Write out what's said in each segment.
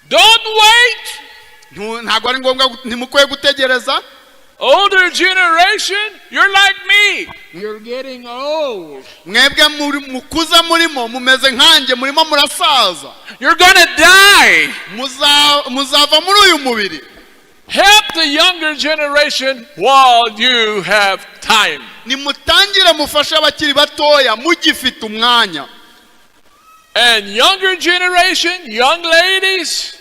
Don't wait. Ntabwo ari ngombwa ntimukwiye gutegereza. Older generation, you're like me. You're getting old. Mwebwe muri mukuze murimo mumeze nkanjye murimo murasaza. You're going to die. Muzava muri uyu mubiri. Help the younger generation while you have time. Nimutangire mufashe abakiri batoya mugifite umwanya. And younger generation, young ladies,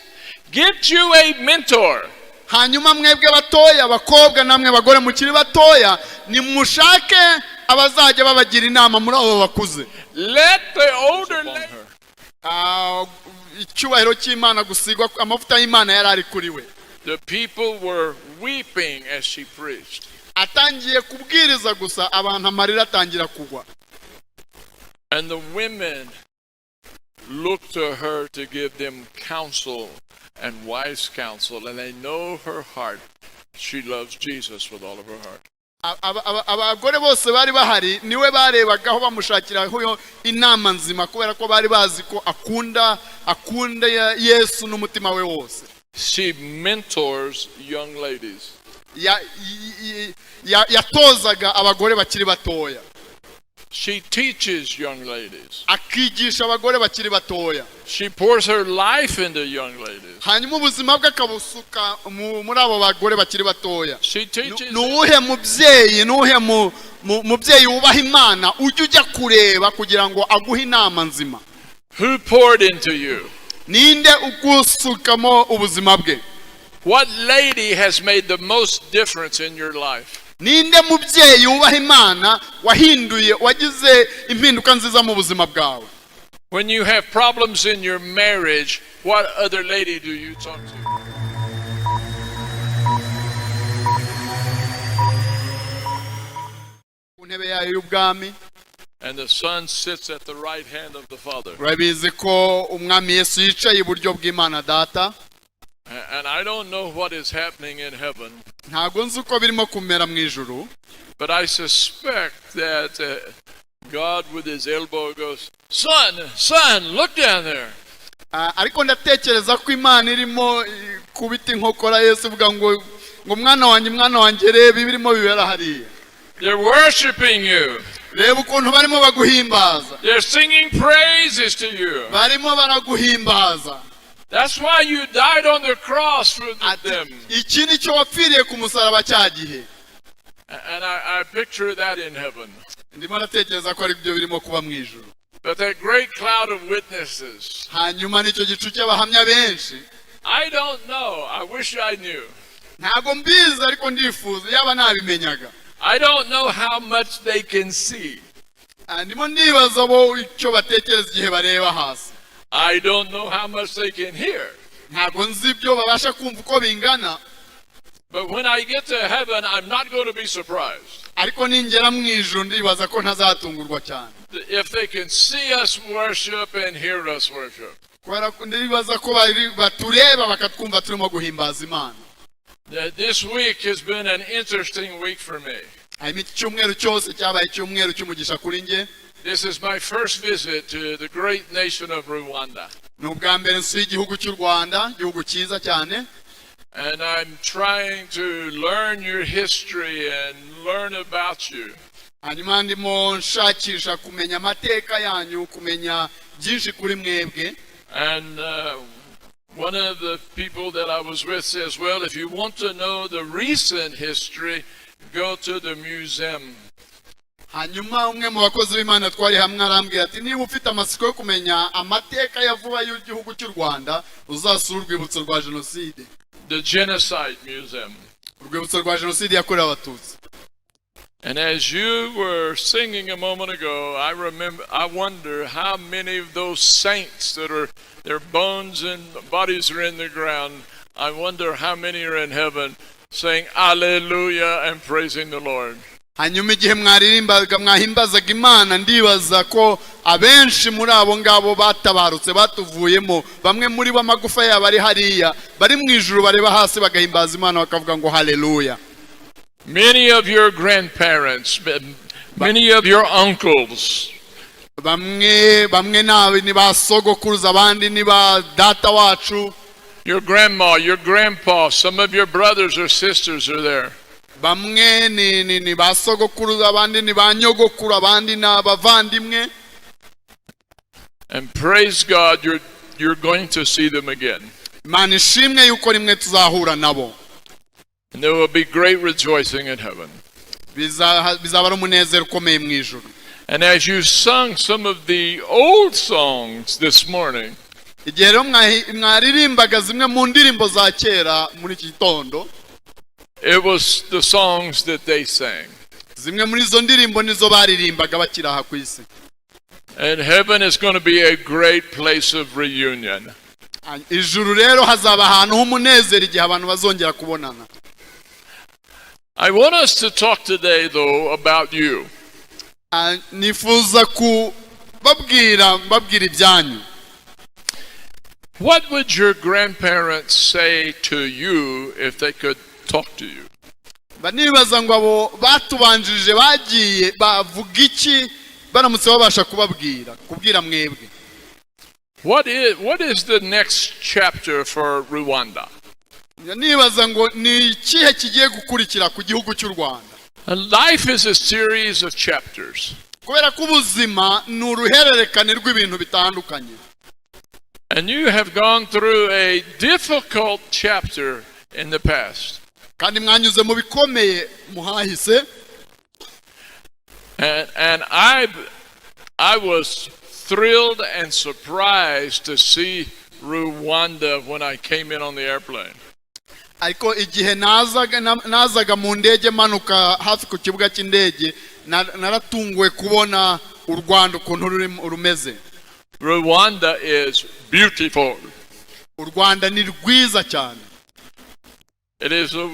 get you a mentor. Hanyuma mwebwe batoya abakobwa namwe bagore mukiri batoya nimushake abazajya babagira inama muri abo bakuze. Let the older lady. Ah, icyubahiro cy'Imana gusigwa amavuta y'Imana yari ari kuri we. The people were weeping as she preached. Atangiye kubwiriza gusa abantu amarira atangira kugwa. And the women looked to her to give them counsel and wise counsel, and they know her heart. She loves Jesus with all of her heart. Abagore bose bari bahari niwe barebagaho bamushakiraho inama nzima kubera ko bari bazi ko akunda Yesu n'umutima we wose. She mentors young ladies. Yatozaga abagore bakiri batoya. She teaches young ladies. Akigisha abagore bakiri batoya. She pours her life into young ladies. Hanyuma ubuzima bwe akabusuka muri abo bagore bakiri batoya. She teaches Ni uwuhe mubyeyi ni uwuhe mubyeyi wubaha Imana ujya kureba kugira ngo aguhe inama nzima? Who poured into you? Ninde ugusukamo ubuzima bwe? What lady has made the most difference in your life? Ninde mubyeyi wubaha Imana wahinduye wagize impinduka nziza mu buzima bwawe? When you have problems in your marriage, what other lady do you talk to? Ku ntebe yayo y'ubwami. And the Son sits at the right hand of the Father. Urabizi ko Umwami Yesu yicaye iburyo bw'Imana Data. And I don't know what is happening in heaven, Ntabwo nzi uko birimo kumera mu ijuru, but I suspect that God with his elbow goes, "Son, son, look down there." Ah, ariko ndatekereza ko Imana irimo kubita inkokora Yesu ivuga ngo mwana wanjye mwana wanjye reba ibirimo bibera hariya. They're worshiping you. Reba ukuntu barimo baguhimbaza. They're singing praises to you. Barimo baraguhimbaza. That's why you died on the cross for Ati, them. Iki ni cyo wapfiriye ku musaraba cya gihe. And I picture that in heaven. Ndimo ndatekereza ko ari byo birimo kuba mu ijuru. But that great cloud of witnesses, Hanyuma nicyo gicu cy'abahamya benshi. I don't know. I wish I knew. Ntabwo mbizi ariko ndifuza yaba nabimenyaga. I don't know how much they can see. Ah, ndimo ndibaza bo icyo batekereza igihe bareba hasi. I don't know how much they can hear. Ntabwo nzi ibyo babasha kumva uko bingana. But when I get to heaven, I'm not going to be surprised. Ariko ningera mu ijuru ndibaza ko ntazatungurwa cyane. If they can see us worship and hear us worship. Kubera ko ndibaza ko bari batureba bakatwumva turimo guhimbaza Imana. That this week has been an interesting week for me. Hanyuma iki cyumweru cyose cyabaye icyumweru cy'umugisha kuri njye. This is my first visit to the great nation of Rwanda. Ni ubwa mbere nsuye igihugu cy'u Rwanda igihugu cyiza cyane. And I'm trying to learn your history and learn about you. Hanyuma ndimo nshakisha kumenya amateka yanyu kumenya byinshi kuri mwebwe. And one of the people that I was with says, "Well, if you want to know the recent history, go to the museum." Hanyuma umwe mu bakozi b'Imana twari hamwe arambwira ati niba ufite amatsiko yo kumenya amateka ya vuba y'igihugu cy'u Rwanda uzasure urwibutso rwa jenoside. The Genocide Museum. Urwibutso rwa jenoside yakorewe Abatutsi. And as you were singing a moment ago, I remember, I wonder how many of those saints that are, their bones and bodies are in the ground, I wonder how many are in heaven saying "Alleluia" and praising the Lord. Hanyuma igihe mwaririmbaga mwahimbazaga Imana ndibaza ko abenshi muri abo ngabo batabarutse batuvuyemo bamwe muri bo amagufa yabo ari hariya bari mu ijuru bareba hasi bagahimbaza Imana bakavuga ngo haleluya. Many of your grandparents, many of your uncles, Bamwe bamwe ni ba sogokuruza abandi ni ba data wacu. Your grandma, your grandpa, some of your brothers or sisters are there. Bamwe ni ba sogokuru, abandi ni ba nyogokuru, abandi ni abavandimwe. And praise God, you're going to see them again. Imana ishimwe yuko rimwe tuzahura nabo. And there will be great rejoicing in heaven. Bizaba ari umunezero ukomeye mu ijuru. And as you sung some of the old songs this morning, Igihe rero mwaririmbaga zimwe mu ndirimbo za kera muri iki gitondo, it was the songs that they sang. Zimwe muri izo ndirimbo nizo baririmbaga bakiri aha ku isi. And heaven is going to be a great place of reunion. Ijuru rero hazaba ahantu h'umunezero igihe abantu bazongera kubonana. I want us to talk today, though, about you. Nifuza kubabwira mbabwira ibyanyu. What would your grandparents say to you if they could talk to you? Mba nibaza ngo abo batubanjirije bagiye bavuga iki baramutse babasha kubabwira kubwira mwebwe. What is the next chapter for Rwanda? Nibaza ngo ni ikihe kigiye gukurikira ku gihugu cy'u Rwanda. Life is a series of chapters. Kubera ko ubuzima ni uruhererekane rw'ibintu bitandukanye. And you have gone through a difficult chapter in the past. Kandi mwanyuze mu bikomeye muhahise. And I was thrilled and surprised to see Rwanda when I came in on the airplane. Ariko igihe nazaga mu ndege manuka hafi ku kibuga cy'indege, naratunguwe kubona u Rwanda ukuntu rumeze. Rwanda is beautiful. U Rwanda ni rwiza cyane. It is a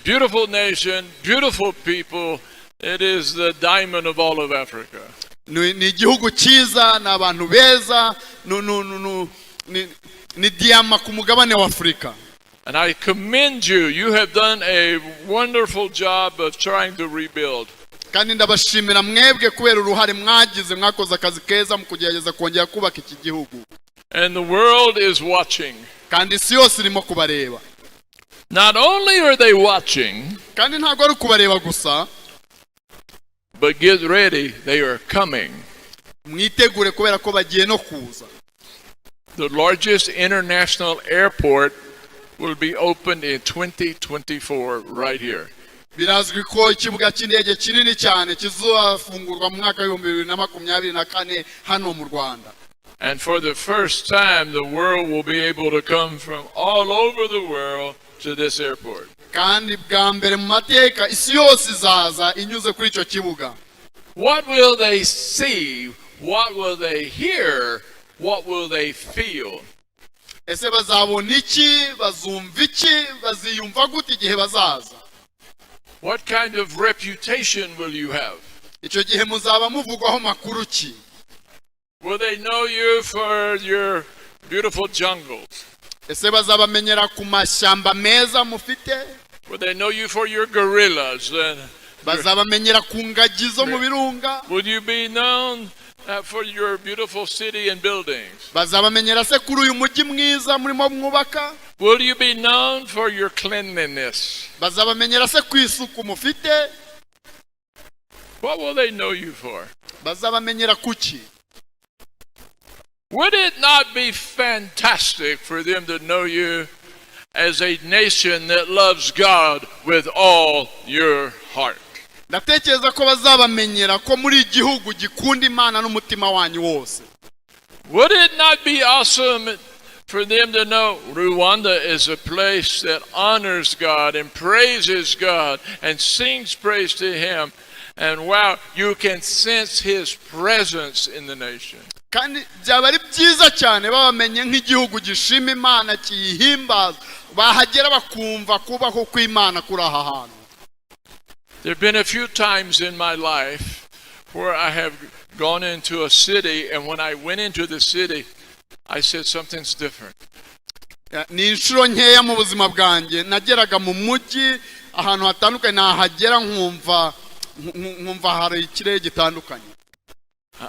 beautiful nation, beautiful people. It is the diamond of all of Africa. Ni igihugu cyiza, ni abantu beza, ni diyama ku mugabane wa Afurika. And I commend you. You have done a wonderful job of trying to rebuild. Kandi ndabashimira mwebwe kubera uruhare mwagize, mwakoze akazi keza mu kugerageza kongera kubaka iki gihugu. And the world is watching. Kandi isi yose irimo kubareba. Not only are they watching, Kandi ntabwo ari ukubareba gusa, but get ready, they are coming. Mwitegure kubera ko bagiye no kuza. The largest international airport will be opened in 2024 right here. Birazwi ko ikibuga cy'indege kinini cyane kizafungurwa mu mwaka w'2024 hano mu Rwanda. And for the first time, the world will be able to come from all over the world to this airport. Kandi bwa mbere mu mateka isi yose izaza inyuze kuri icyo kibuga. What will they see? What will they hear? What will they feel? Ese bazabona iki, bazumva iki, baziyumva gute igihe bazaza? What kind of reputation will you have? Icyo gihe muzaba muvugwaho makuru ki? Will they know you for your beautiful jungles? Ese bazabamenyera ku mashyamba meza mufite? Will they know you for your gorillas? And Bazabamenyera ku ngagi zo mu birunga? will you be known for your beautiful city and buildings? Bazabamenyera se kuri uyu mujyi mwiza murimo mwubaka? Will you be known for your cleanliness? Bazabamenyera se ku isuku mufite? What will they know you for? Bazabamenyera kuki? Would it not be fantastic for them to know you as a nation that loves God with all your heart? Ndatekereza ko bazabamenyera ko muri igihugu gikunda Imana n'umutima wanyu wose. Would it not be awesome for them to know Rwanda is a place that honors God and praises God and sings praise to Him? And wow, you can sense His presence in the nation. Kandi byaba ari byiza cyane babamenye nk'igihugu gishima Imana, kiyihimbaza, bahagera bakumva kubaho kw'Imana kuri aha hantu. There have been a few times in my life where I have gone into a city, and when I went into the city, I said, "Something's different." Ni inshuro nkeya mu buzima bwanjye nageraga mu mujyi ahantu hatandukanye, nahagera nkumva hari ikirere gitandukanye.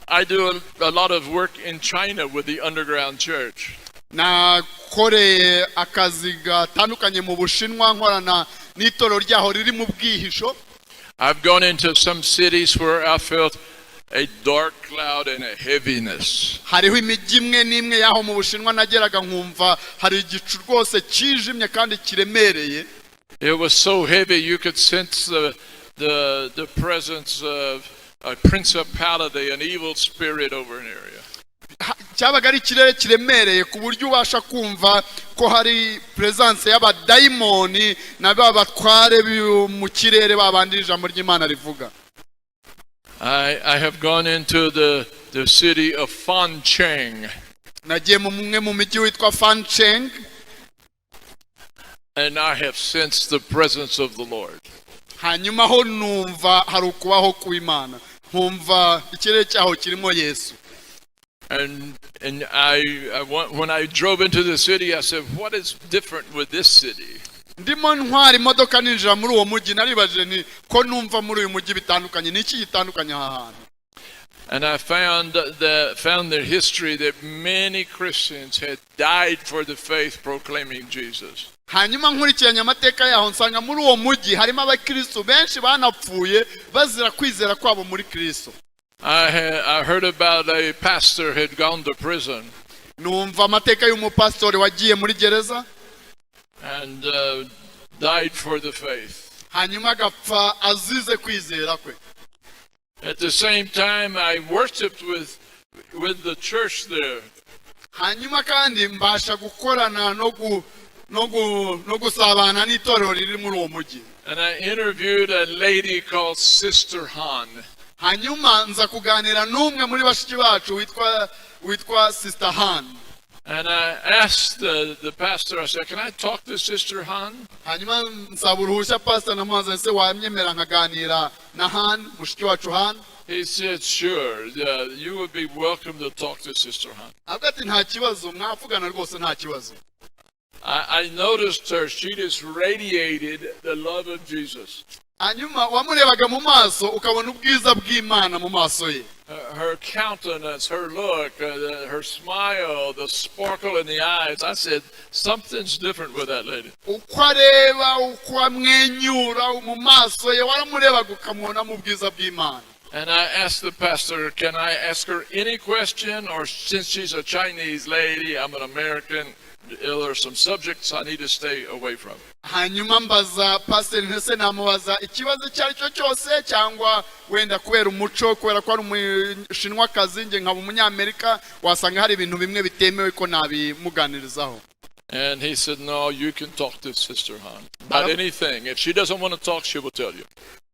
I do a lot of work in China with the underground church. Nakora Nakoreye akazi gatandukanye mu Bushinwa, nkorana n'itorero ryaho riri mu bwihisho. I've gone into some cities where I felt a dark cloud and a heaviness. Hariho imijyi imwe n'imwe y'aho mu Bushinwa nageraga nkumva hari igicu rwose kijimye kandi kiremereye. It was so heavy you could sense the presence of a principality, an evil spirit over an area. Cyabaga ari ikirere kiremereye ku buryo ubasha kumva ko hari presence y'abadayimoni na ba batware mu kirere babandi ijambo ry'Imana rivuga. I have gone into the city of Fancheng, Nagiye mu mwe mu mijyi witwa Fancheng, and I have sensed the presence of the Lord. Hanyuma ho numva hari ukubaho kw'Imana, nkumva ikirere cyaho kirimo Yesu. And when I drove into the city, I said, "What is different with this city?" Ndimo ntwara imodoka ninjira muri uwo mujyi, naribajije ni ko numva muri uyu mujyi bitandukanye, ni iki gitandukanye aha hantu? And I found the history that many Christians had died for the faith proclaiming Jesus. Hanyuma nkurikiranye amateka yaho, nsanga muri uwo mujyi harimo abakristo benshi banapfuye bazira kwizera kwabo muri Kristo. I heard about a pastor had gone to prison Numva amateka y'umupasitori wagiye muri gereza and died for the faith. Hanyuma agapfa azize kwizera kwe. At the same time, I worshiped with the church there. Hanyuma kandi mbasha gukorana no gusabana n'itorero riri muri uwo mujyi. And I interviewed a lady called Sister Han. Hanyuma nza kuganira n'umwe muri bashiki bacu witwa Sister Han. And I asked the pastor, I said, "Can I talk to Sister Han?" Hanyuma nsaba uruhushya pastor, namubaza ese wamyemera nkaganira na Han, mushiki wacu Han? He said, "Sure, you would be welcome to talk to Sister Han." Avuga ati nta kibazo, mwavugana rwose, nta kibazo. I noticed her, she just radiated the love of Jesus. Hanyuma wamurebaga mu maso ukabona ubwiza bw'Imana mu maso ye. Her countenance, her look, her smile, the sparkle in the eyes. I said, "Something's different with that lady." Uko areba, uko amwenyura mu maso ye, waramurebaga ukamubonamo ubwiza bw'Imana. And I asked the pastor, "Can I ask her any question? Or since she's a Chinese lady, I'm an American, there are some subjects I need to stay away from?" Hanyuma mbaza pasiteri ntese namubaza ikibazo icyo ari cyo cyose, cyangwa wenda kubera umuco, kubera ko ari umushinwakazi njye nkaba umunyamerika, wasanga hari ibintu bimwe bitemewe ko nabimuganirizaho? And he said, "No, you can talk to Sister Han about anything. If she doesn't want to talk, she will tell you."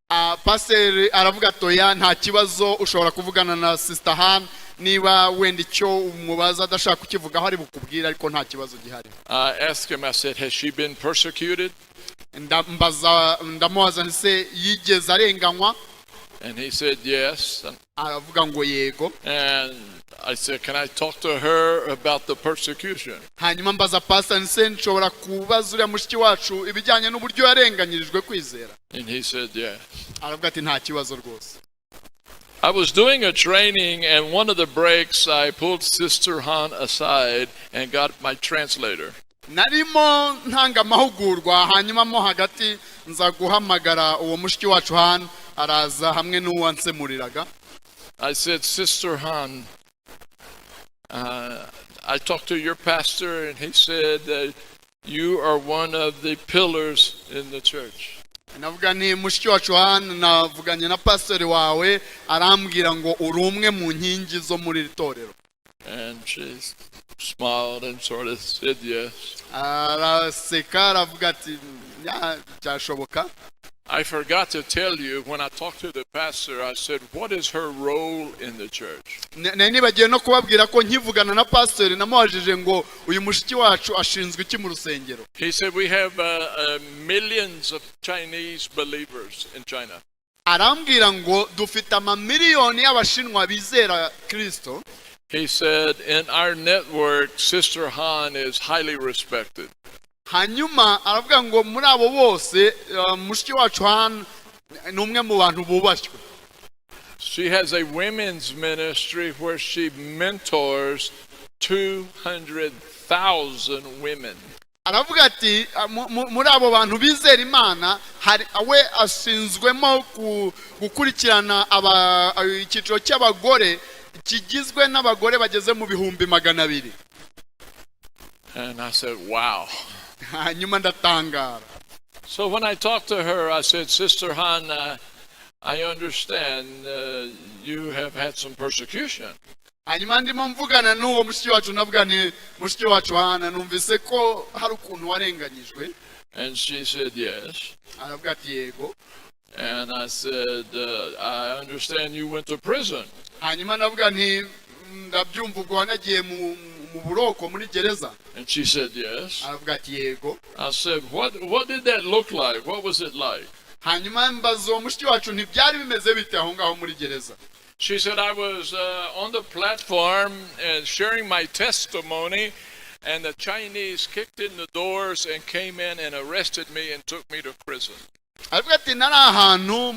Ah, pasiteri aravuga ati oya, nta kibazo, ushobora kuvugana na Sister Han, niba wenda icyo umubaza adashaka kukivugaho ari bukubwire, ariko nta kibazo gihari. I asked him, I said, "Has she been persecuted?" Ndambaza, ndamubaza nse yigeze arenganywa? And he said, "Yes." Aravuga ngo yego. And I said, "Can I talk to her about the persecution?" Hanyuma mbaza pastor nse nshobora kubaza uriya mushiki wacu ibijyanye n'uburyo yarenganyirijwe kwizera? And he said, "Yes." Aravuga ati nta kibazo rwose. I was doing a training, and one of the breaks, I pulled Sister Han aside and got my translator. Narimo ntanga amahugurwa, hanyuma mo hagati nza guhamagara uwo mushiki wacu Han, araza hamwe n'uwansemuriraga. I said, "Sister Han, I talked to your pastor, and he said that you are one of the pillars in the church." Navuga nti mushiki wacu Han, navuganye na pastori wawe, arambwira ngo uri umwe mu nkingi zo muri iri torero. And she smiled and sort of said yes. Araseka aravuga ati ya, byashoboka. I forgot to tell you, when I talked to the pastor, I said, "What is her role in the church?" Nari nibagiwe no kubabwira ko nkivugana na pastori namubajije ngo uyu mushiki wacu ashinzwe iki mu rusengero? He said, "We have millions of Chinese believers in China." Arambwira ngo dufite amamiliyoni y'abashinwa bizera Kirisito. He said, "In our network, Sister Han is highly respected." Hanyuma aravuga ngo muri abo bose mushiki wacu Han ni umwe mu bantu bubashywe. She has a women's ministry where she mentors 200,000 women. Aravuga ati muri abo bantu bizera Imana hari we ashinzwemo gukurikirana icyiciro cy'abagore kigizwe n'abagore bageze mu 200,000. And I said, "Wow." Hanyuma ndatangara. So when I talked to her, I said, "Sister Han, I understand you have had some persecution." Hanyuma ndimo mvugana n'uwo mushiki wacu, navuga nti: "Mushiki wacu Hana, numvise ko hari ukuntu warenganyijwe." And she said, "Yes." Aravuga ati: "Yego." And I said, "I understand you went to prison." Hanyuma ndavuga nti: "Ndabyumva, ubwo wanagiye mu buroko, muri gereza." And she said, "Yes." Aravuga ati: "Yego." I said, What did that look like? What was it like?" Hanyuma mbaza uwo mushiki wacu: "Ntibyari bimeze bite aho ngaho muri gereza?" She said, "I was on the platform and sharing my testimony, and the Chinese kicked in the doors and came in and arrested me and took me to prison." Aravuga ati: "Nari ahantu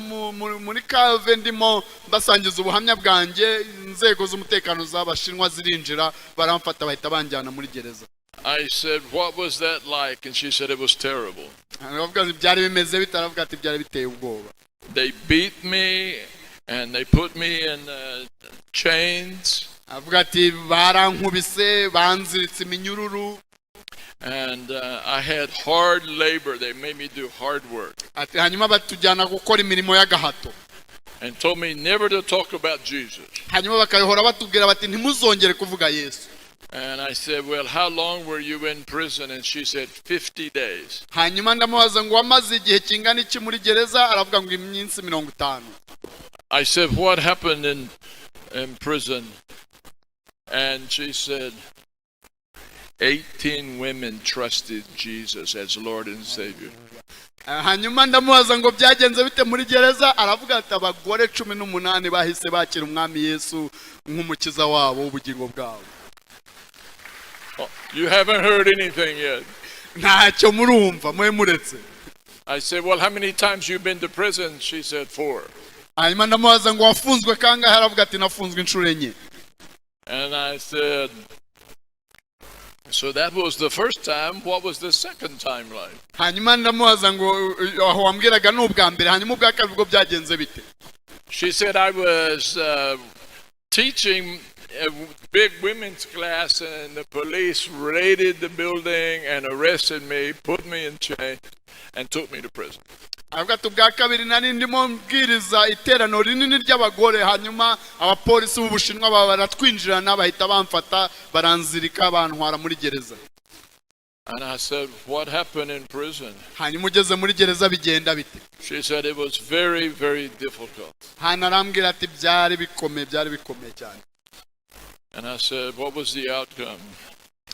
muri cave, ndimo mbasangiza ubuhamya bwanjye, inzego z'umutekano z'Abashinwa zirinjira, baramfata, bahita banjyana muri gereza." I said, "What was that like?" And she said, "It was terrible. Aravuga ati: "Byari bimeze bite?" Aravuga ati: "Byari biteye ubwoba." They beat me and they put me in chains." Avuga ati: "Barankubise, banziritse iminyururu." And I had hard labor. They made me do hard work Ati: "Hanyuma batujyana gukora imirimo y'agahato." and told me never to talk about Jesus. Hanyuma bakahora batubwira bati: "Ntimuzongere kuvuga Yesu." And I said, "Well, how long were you in prison?" And she said, "50 days." Hanyuma ndamubaza ngo: "Wamaze igihe kingana iki muri gereza?" Aravuga ngo: "Iminsi 50." I said, "What happened in prison?" And she said, "18 women trusted Jesus as Lord and Savior." Hanyuma ndamubaza ngo: "Byagenze bite muri gereza?" Aravuga ati: "Abagore 18 bahise bakira Umwami Yesu nk'umukiza wabo w'ubugingo bwabo." Oh, you haven't heard anything yet. Ntacyo murumva, mube muretse. I said, "Well, how many times you been to prison?" She said, "Four." Hanyuma ndamubaza ngo: "Wafunzwe kangahe?" Aravuga ati: "Nafunzwe inshuro enye." And I said, "So that was the first time. What was the second time like?" Hanyuma ndamubaza ngo: "Aho wambwiraga ni ubwa mbere, hanyuma ubwa kabiri bwo byagenze bite?" She said, "I was teaching a big women's class, and the police raided the building and arrested me, put me in chains, and took me to prison." Aravuga ati: "Ubwa kabiri nari ndimo mbwiriza iteraniro rinini ry'abagore, hanyuma abapolisi b'Ubushinwa baba baratwinjirana, bahita bamfata, baranzirika, bantwara muri gereza." And I said, "What happened in prison?" Hanyuma ugeze muri gereza bigenda bite? She said, "It was very, very difficult." Hano arambwira ati: "Byari bikomeye, byari bikomeye cyane." And I said, "What was the outcome?"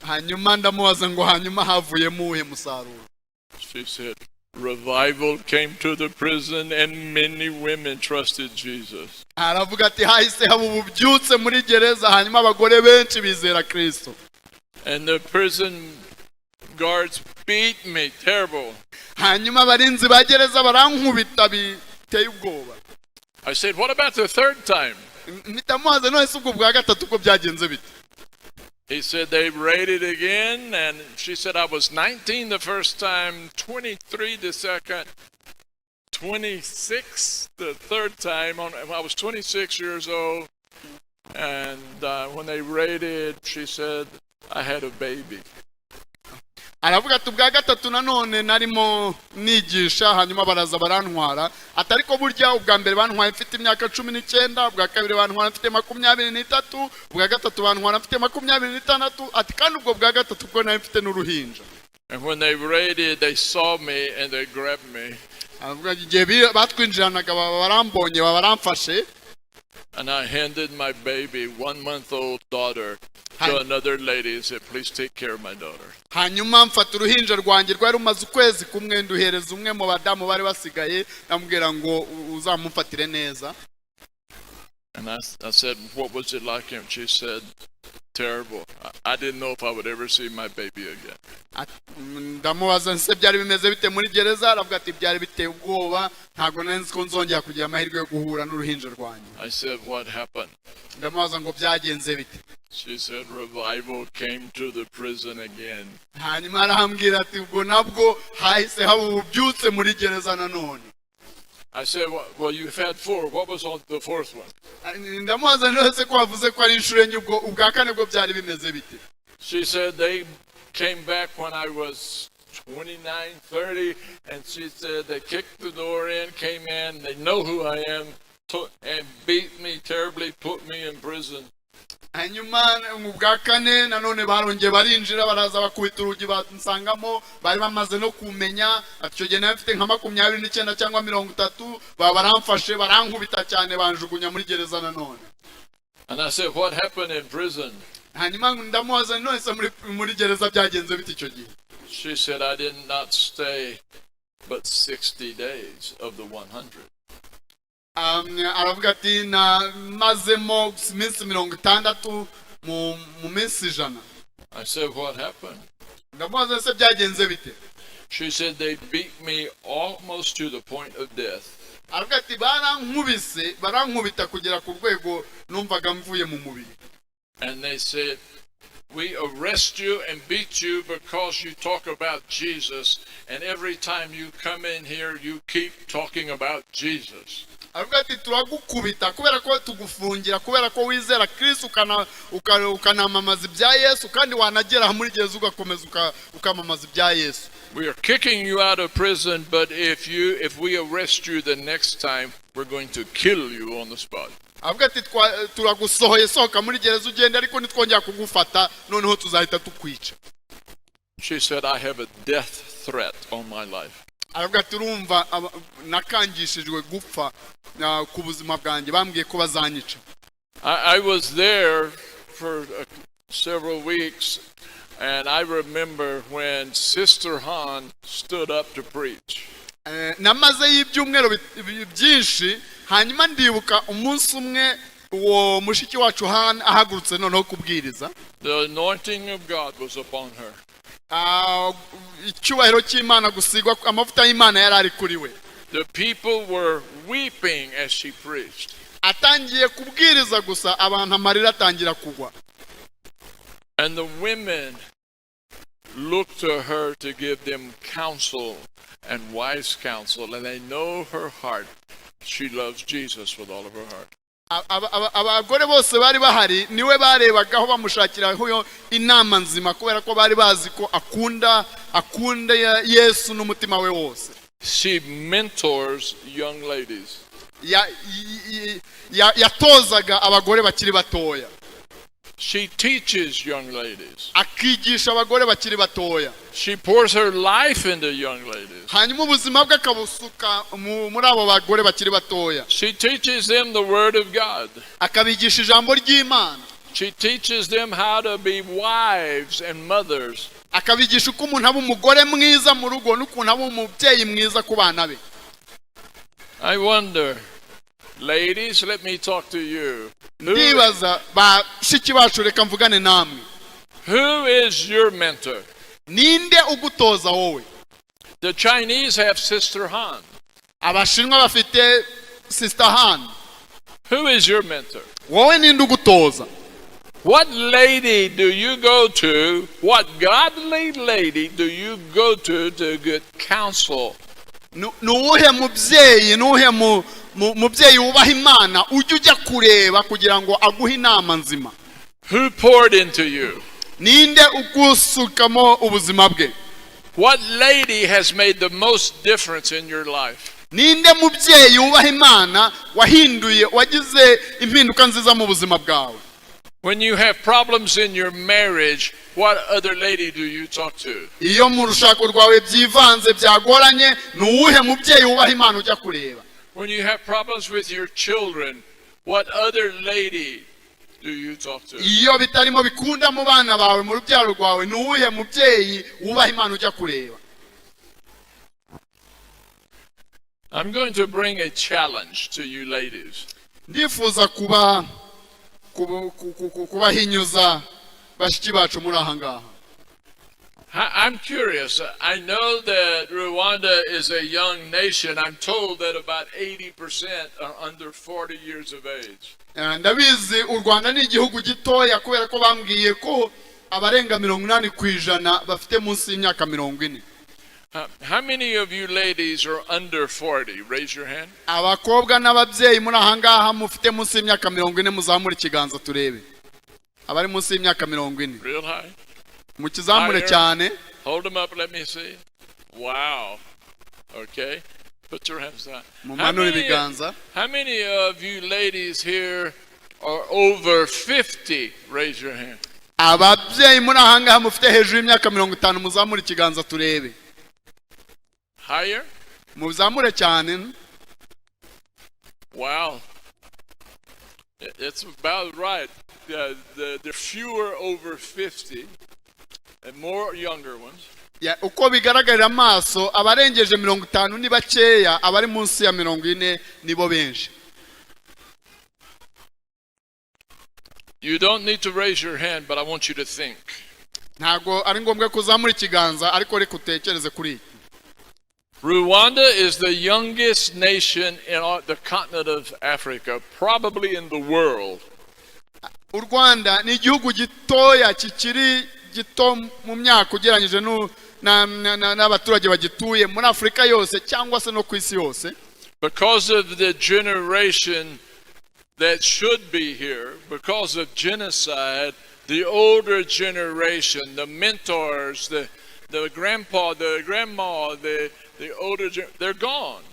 Hanyuma ndamubaza ngo: "Hanyuma havuyemo uwuhe musaruro?" She said, "Revival came to the prison, and many women trusted Jesus." Aravuga ati: "Hahise haba ububyutse muri gereza, hanyuma abagore benshi bizera Kristo." And the prison guards beat me terrible. Hanyuma abarinzi ba gereza barankubita biteye ubwoba. I said, "What about the third time?" Mpita mubaza: "None se ubwo bwa gatatu bwo byagenze bite?" He said they raided again, and she said, "I was 19 the first time, 23 the second, 26 the third time. I was 26 years old, and when they raided, she said, I had a baby." Aravuga ati: "Ubwa gatatu nanone narimo nigisha, hanyuma baraza barantwara." Ati: "Ariko burya ubwa mbere bantwaye mfite imyaka 19, ubwa kabiri bantwara mfite 23, ubwa gatatu bantwara mfite 26." Ati: "Kandi ubwo bwa gatatu bwo nari mfite n'uruhinja." And when they raided, they saw me and they grabbed me. Aravuga ati, igihe batwinjiranaga baba barambonye, baba baramfashe. And I handed my baby, 1 month old daughter, to Hi. another lady and said, "Please take care of my daughter." Hanyuma mfata uruhinja rwanjye rwari rumaze ukwezi kumwe, nduhereza umwe mu badamu bari basigaye, ndamubwira ngo: "Uzamumfatire neza." And I said, "What was it like?" And she said, Terrible. I didn't know if I would ever see my baby again. Ndamubaza nse byari bimeze bite muri gereza? Aravuga ati byari biteye ubwoba, ntabwo nari nzi ko nzongera kugira amahirwe yo guhura n'uruhinja rwanjye. I said, "What happened?" Ndamubaza ngo byagenze bite? She said, "Revival came to the prison again." Hanyuma arambwira ati ubwo nabwo hahise haba ububyutse muri gereza nanone. I said, "Well, you've had four. What was on the fourth one?" Ndamubaza nose ko wavuze ko ari inshuro enye, ubwo ubwa kane bwo byari bimeze bite? She said they came back when I was 29, 30, and she said they kicked the door in, came in, they know who I am, and beat me terribly, put me in prison. Hanyuma mu bwa kane nanone barongeye barinjira, baraza bakubita urugi bansangamo, bari bamaze no kumenya. Ati icyo gihe nari mfite nka 29 cyangwa 30, baba baramfashe barankubita cyane banjugunya muri gereza nanone. And I said, "What happened in prison?" Hanyuma ndamubaza none se muri gereza byagenze bite icyo gihe? She said, "I did not stay but 60 days of the 100." Aravuga ati namazemo iminsi 60 mu minsi 100. I said, "What happened?" Ndamubaza se byagenze bite? She said, "They beat me almost to the point of death." Aravuga ati barankubise barankubita kugera ku rwego numvaga mvuye mu mubiri. And they said, "We arrest you and beat you because you talk about Jesus. And every time you come in here, you keep talking about Jesus." Aravuga ati turagukubita kubera ko tugufungira kubera ko wizera Kristo ukanamamaza ibya Yesu, kandi wanagera muri gereza ugakomeza ukamamaza ibya Yesu. "We are kicking you out of prison, but if we arrest you the next time, we're going to kill you on the spot." Avuga ati turagusohoye, sohoka muri gereza ugende, ariko nitwongera kugufata noneho tuzahita tukwica. She said, "I have a death threat on my life." Aravuga ati urumva nakangishijwe gupfa ku buzima bwanjye, bambwiye ko bazanyica. I was there for several weeks, and I remember when Sister Han stood up to preach. Namazeyo ibyumweru byinshi, hanyuma ndibuka umunsi umwe uwo mushiki wacu Han ahagurutse noneho kubwiriza. The anointing of God was upon her. Icyubahiro cy'Imana, gusigwa amavuta y'Imana yari ari kuri we. The people were weeping as she preached. Atangiye kubwiriza gusa, abantu amarira atangira kugwa. And the women looked to her to give them counsel and wise counsel, and they know her heart. She loves Jesus with all of her heart. Abagore bose bari bahari niwe barebagaho bamushakiraho inama nzima, kubera ko bari bazi ko akunda Yesu n'umutima we wose. She mentors young ladies. Yatozaga abagore bakiri batoya. She teaches young ladies. Akigisha abagore bakiri batoya. She pours her life into young ladies. Hanyuma ubuzima bwe akabusuka muri abo bagore bakiri batoya. She teaches them the Word of God. Akabigisha ijambo ry'Imana. She teaches them how to be wives and mothers. Akabigisha uko umuntu aba umugore mwiza mu rugo n'ukuntu aba umubyeyi mwiza ku bana be. I wonder, ladies, let me talk to you. Ndibaza bashiki bacu, reka mvugane namwe. Who is your mentor? Ninde ugutoza wowe? The Chinese have Sister Han. Abashinwa bafite Sister Han. Who is your mentor? Wowe ninde ugutoza? What lady do you go to? What godly lady do you go to get counsel? Ni uwuhe mubyeyi, ni uwuhe mubyeyi wubaha Imana ujya kureba kugira ngo aguhe inama nzima? Who poured into you? Ninde ugusukamo ubuzima bwe? What lady has made the most difference in your life? Ninde mubyeyi wubaha Imana wahinduye, wagize impinduka nziza mu buzima bwawe? When you have problems in your marriage, what other lady do you talk to? Iyo mu rushako rwawe byivanze byagoranye, ni uwuhe mubyeyi wubaha Imana ujya kureba? When you have problems with your children, what other lady do you talk to? Iyo bitarimo bikunda mu bana bawe, mu rubyaro rwawe, ni uwuhe mubyeyi wubaha Imana ujya kureba? I'm going to bring a challenge to you ladies. Ndifuza kuba kubahinyuza. Bashiki bacu muri aha ngaha. I'm curious. I know that Rwanda is a young nation. I'm told that about 80% are under 40 years of age. Ndabizi u Rwanda ni igihugu gitoya kubera ko bambwiye ko abarenga 80% bafite munsi y'imyaka 40. How many of you ladies are under 40? Raise your hand. Abakobwa n'ababyeyi muri aha ngaha mufite munsi y'imyaka 40, muzamure ikiganza turebe abari munsi y'imyaka 40. Real high. Mukizamure Higher. cyane. Hold them up. Let me see. Wow. Okay. Put your hands down. How Mumanure many, ibiganza. How many of you ladies here are over 50? Raise your hand. Ababyeyi muri aha ngaha mufite hejuru y'imyaka 50, muzamure ikiganza turebe. Higher? Muzamure cyane. Wow. It's about right. The fewer over 50 and more younger ones. Ya, uko bigaragarira amaso abarengeje 50 ni bakeya, abari munsi ya 40 nibo benshi. You don't need to raise your hand, but I want you to think. Ntabwo ari ngombwa ko uzamura ikiganza, ariko reka utekereze kuri iki. Rwanda is the youngest nation in the continent of Africa, probably in the world. U Rwanda ni igihugu gitoya kikiri gito mu myaka ugereranyije n'abaturage bagituye muri Afurika yose cyangwa se no ku isi yose. Because of the generation that should be here, because of genocide, the older generation, the mentors, the grandpa, the grandma, the older, they're gone.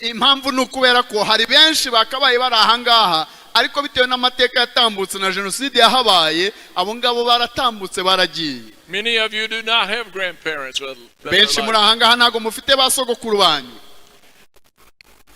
Impamvu ni ukubera ko hari benshi bakabaye bari aha ngaha, ariko bitewe n'amateka yatambutse na jenoside yahabaye, abo ngabo baratambutse baragiye. Many of you do not have grandparents that are Benshi muri alive. aha ngaha ntabwo mufite ba sogokuru banyu.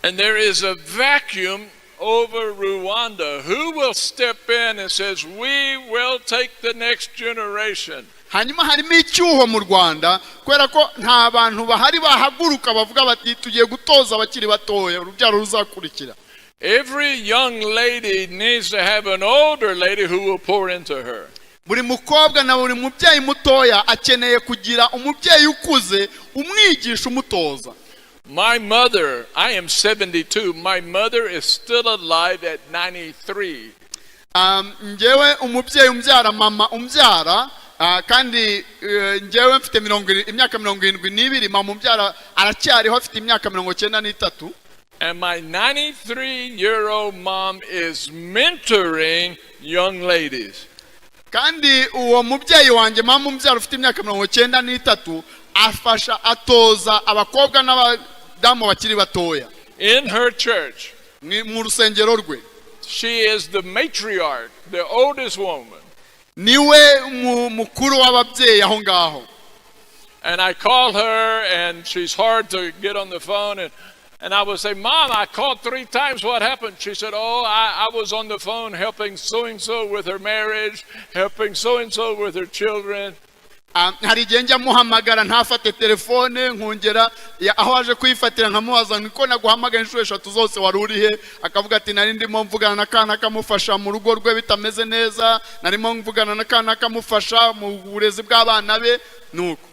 And there is a vacuum over Rwanda. Who will step in and says, "We will take the next generation"? Hanyuma harimo icyuho mu Rwanda kubera ko nta bantu bahari bahaguruka bavuga bati tugiye gutoza abakiri batoya urubyaro ruzakurikira. Every young lady needs to have an older lady who will pour into her. Buri mukobwa na buri mubyeyi mutoya akeneye kugira umubyeyi ukuze umwigisha umutoza. My mother, I am 72. My mother is still alive at 93. Njyewe umubyeyi umbyara, mama umbyara, kandi njyewe mfite imyaka 72, mama umbyara aracyariho afite imyaka 93. And my 93-year-old mom is mentoring young ladies. Kandi uwo mubyeyi wanjye, mama umbyara ufite imyaka 93, afasha atoza abakobwa n'abadamu bakiri batoya. In her church, mu rusengero rwe. She is the matriarch, the oldest woman. Niwe mukuru w'ababyeyi aho ngaho. And I call her, and she's hard to get on the phone. And I would say, "Mom, I called three times. What happened?" She said, "Oh, I was on the phone helping so and so with her marriage, helping so and so with her children." Hari igihe njya muhamagara ntafate telefone, nkongera aho aje kuyifatira nkamubaza niko naguhamagaye inshuro eshatu zose wari uri he? Akavuga ati nari ndimo mvugana na kana kamufasha mu rugo rwe bitameze neza, narimo mvugana na kana kamufasha mu burezi bw'abana be, nuko.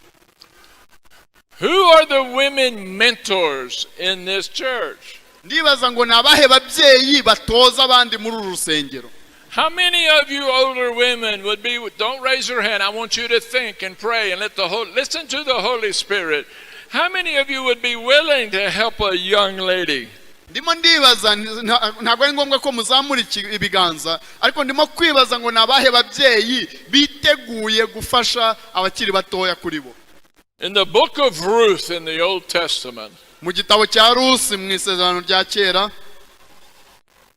Who are the women mentors in this church? Ndibaza ngo ni abahe babyeyi batoza abandi muri uru rusengero? How many of you older women would be, don't raise your hand. I want you to think and pray and let the whole, listen to the Holy Spirit. How many of you would be willing to help a young lady? Ndimo ndibaza, ntabwo ari ngombwa ko muzamura ibiganza, ariko ndimo kwibaza ngo ni abahe babyeyi biteguye gufasha abakiri batoya kuri bo. In the book of Ruth in the Old Testament, Mu gitabo cya Rusi mu Isezerano rya Kera,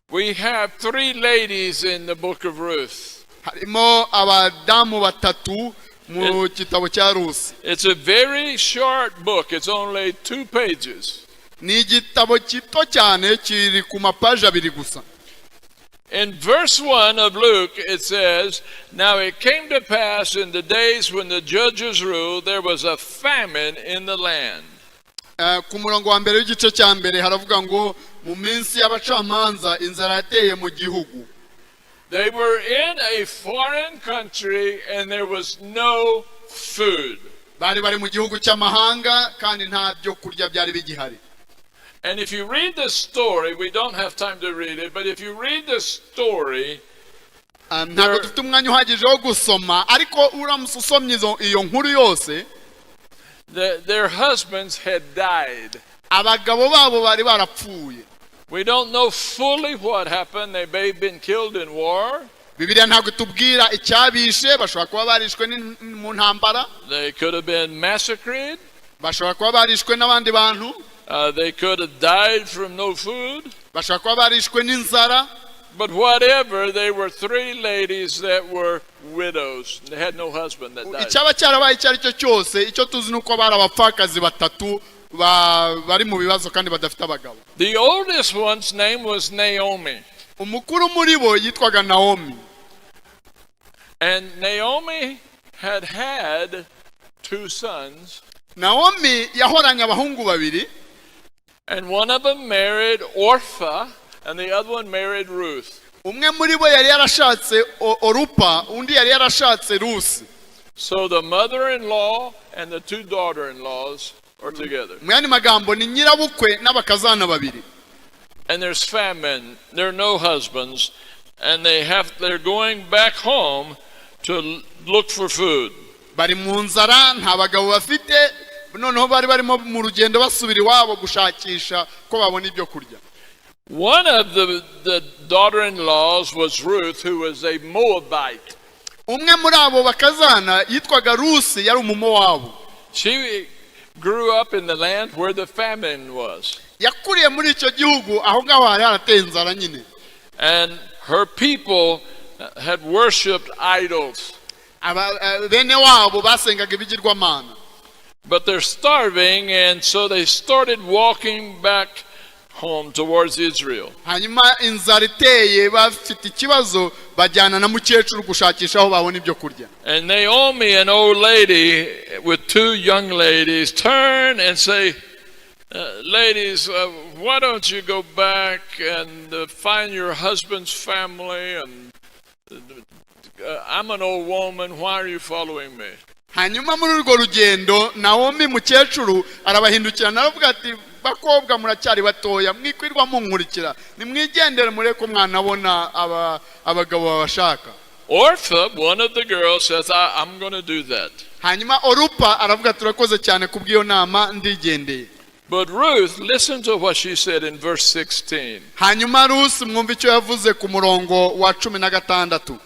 we have three ladies in the book of Ruth. Harimo abadamu batatu mu gitabo cya Rusi. It's a very short book. It's only 2 pages. Ni igitabo gito cyane, kiri ku mapaji 2 gusa. In verse 1 of Luke, it says, "Now it came to pass in the days when the judges ruled, there was a famine in the land." Ku murongo wa mbere w'igice cya mbere haravuga ngo mu minsi y'abacamanza inzara yateye mu gihugu. They were in a foreign country and there was no food. Bari bari mu gihugu cy'amahanga kandi nta byo kurya byari bigihari. And if you read the story, we don't have time to read it, but if you read the story, Ah, ntabwo dufite umwanya uhagije wo gusoma ariko uramutse usomye iyo nkuru yose, their husbands had died. Abagabo babo bari barapfuye. We don't know fully what happened. They may have been killed in war. Bibiliya ntabwo itubwira icyabishe, bashobora kuba barishwe mu ntambara. They could have been massacred. Bashobora kuba barishwe n'abandi bantu. They could have died from no food. Bashobora kuba barishwe n'inzara. But whatever, they were three ladies that were widows. They had no husband that died. Icyaba cyarabaye icyo ari cyo cyose, icyo tuzi ni uko bari abapfakazi batatu bari mu bibazo kandi badafite abagabo. The oldest one's name was Naomi. Umukuru muri bo yitwaga Nawomi. And Naomi had had two sons, Nawomi yahoranye abahungu babiri. And one of them married Orpah, and the other one married Ruth. Umwe muri bo yari yarashatse Orupa, undi yari yarashatse Rusi. So the mother in law and the two daughter in laws are together. Mu yandi magambo ni nyirabukwe n'abakazana babiri. And there's famine. There are no husbands. And they're going back home to look for food. Bari mu nzara, nta bagabo bafite, noneho bari barimo mu rugendo basubira iwabo gushakisha ko babona ibyo kurya. One of the daughter in laws was Ruth, who was a Moabite. Umwe muri abo bakazana yitwaga Rusi, yari Umumowabu. She grew up in the land where the famine was. Yakuriye muri icyo gihugu aho ngaho hari harateye inzara nyine. And her people had worshipped idols. Bene wabo basengaga ibigirwamana. But they're starving, and so they started walking back home towards Israel. Hanyuma inzara iteye bafite ikibazo bajyana na mukecuru gushakisha aho babona ibyo kurya. And Naomi, an old lady with two young ladies, turn and say, "Ladies, why don't you go back and find your husband's family? And I'm an old woman. Why are you following me?" Hanyuma muri urwo rugendo Nawomi mukecuru arabahindukirana aravuga ati: "Bakobwa muracyari batoya, mwikwirwa munkurikira, nimwigendere mureke mwanabona abagabo babashaka." Orpah, one of the girls, says, "I'm going to do that." Hanyuma Orupa aravuga: "Turakoze cyane kubw'iyo nama, ndigendeye." But Ruth, listen to what she said in verse 16. Hanyuma Rusi mwumva icyo yavuze ku murongo wa 16.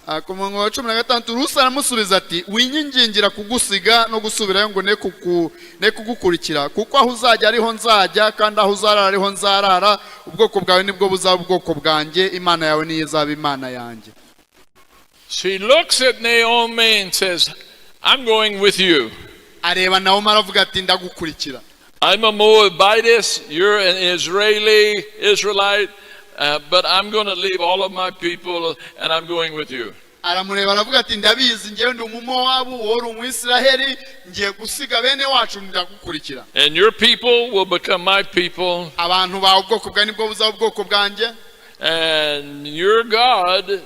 Ah, ku murongo wa 16 Rusi aramusubiza ati: "Winyingingira kugusiga no gusubirayo ngo ne kugukurikira, kuko aho uzajya ariho nzajya kandi aho uzarara ariho nzarara. Ubwoko bwawe nibwo buzaba ubwoko bwanjye, Imana yawe niyo izaba Imana yanjye." She looks at Naomi and says, "I'm going with you. Areba Nawomi aravuga ati: "Ndagukurikira." I'm a Moabitess, you're an Israeli, Israelite, but I'm going to leave all of my people and I'm going with you." Aramureba aravuga ati: "Ndabizi, ngewe ndi Umumowabu, wowe uri Umwisiraheli, ngiye gusiga bene wacu ndagukurikira." "And your people will become my people, "Abantu bawe, ubwoko bwawe nibwo buzaba ubwoko bwanjye." and your God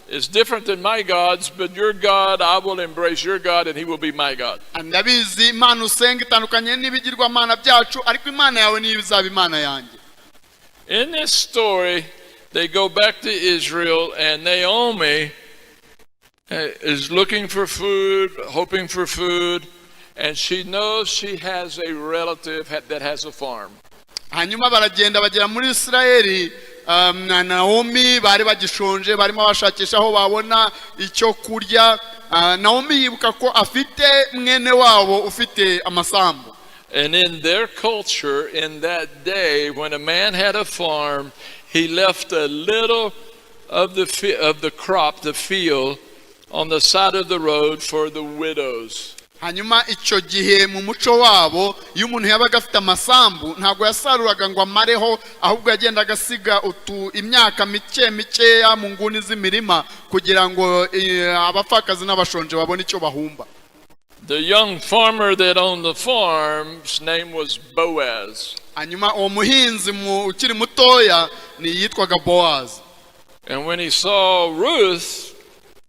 is different than my gods, but your God, I will embrace your God and he will be my God." "Ndabizi Imana usenga itandukanye n'ibigirwamana byacu, ariko Imana yawe niyo izaba Imana yanjye." In this story, they go back to Israel, and Naomi is looking for food, hoping for food, and she knows she has a relative that has a farm. Hanyuma baragenda bagera muri Isirayeli, na Nawomi bari bagishonje, barimo bashakisha aho babona icyo kurya. Ah, Nawomi yibuka ko afite mwene wabo ufite amasambu. And in their culture, in that day, when a man had a farm, he left a little of the crop, the field, on the side of the road for the widows. Hanyuma icyo gihe mu muco wabo iyo umuntu yabaga afite amasambu ntabwo yasaruraga ngo amareho, ahubwo yagendaga asiga utu imyaka mike mikeya mu nguni z'imirima kugira ngo abapfakazi n'abashonje babone icyo bahumba. The young farmer that owned the farm's name was Boaz. Hanyuma uwo muhinzi ukiri mutoya ni yitwaga Bowazi. And when he saw Ruth,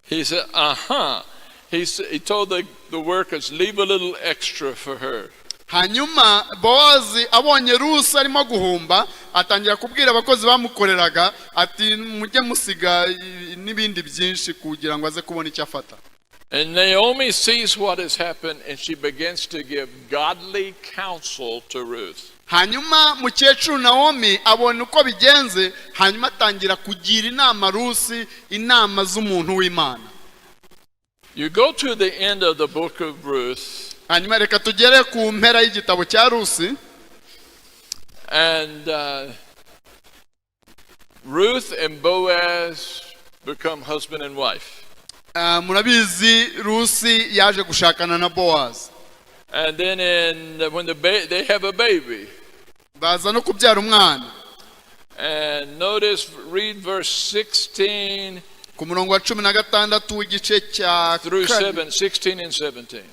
he said, "Uh huh." He told the workers, "Leave a little extra for her." Hanyuma Bowazi abonye Rusi arimo guhumba, atangira kubwira abakozi bamukoreraga ati mujye musiga n'ibindi byinshi kugira ngo aze kubona icyo afata. And Naomi sees what has happened and she begins to give godly counsel to Ruth. Hanyuma mukecuru Nawomi abona uko bigenze, hanyuma atangira kugira inama Rusi, inama z'umuntu w'Imana. You go to the end of the book of Ruth, Hanyuma reka tugere ku mpera y'igitabo cya Rusi. And Ruth and Boaz become husband and wife. Ah, murabizi Rusi yaje gushakana na Bowazi. And then when they have a baby. Baza no kubyara umwana. And notice, read verse 16 Ku murongo wa 16 w'igice cya through kane. 7, 16 and 17.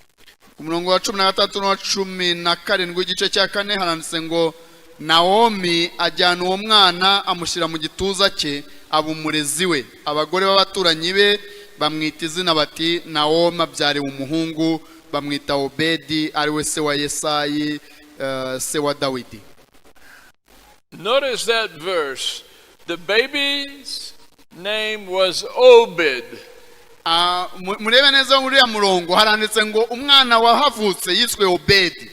Ku murongo wa 16 n'uwa 17 w'igice cya kane haranditse ngo Nawomi ajyana uwo mwana amushyira mu gituza cye, aba umurezi we. Abagore b'abaturanyi be bamwita izina bati Nawomi abyariwe umuhungu, bamwita Obedi, ari we se wa Yesayi, se wa Dawidi. Notice that verse. The baby's name was Obed. Ah, murebe neza muri uriya murongo haranditse ngo umwana wahavutse yiswe Obedi.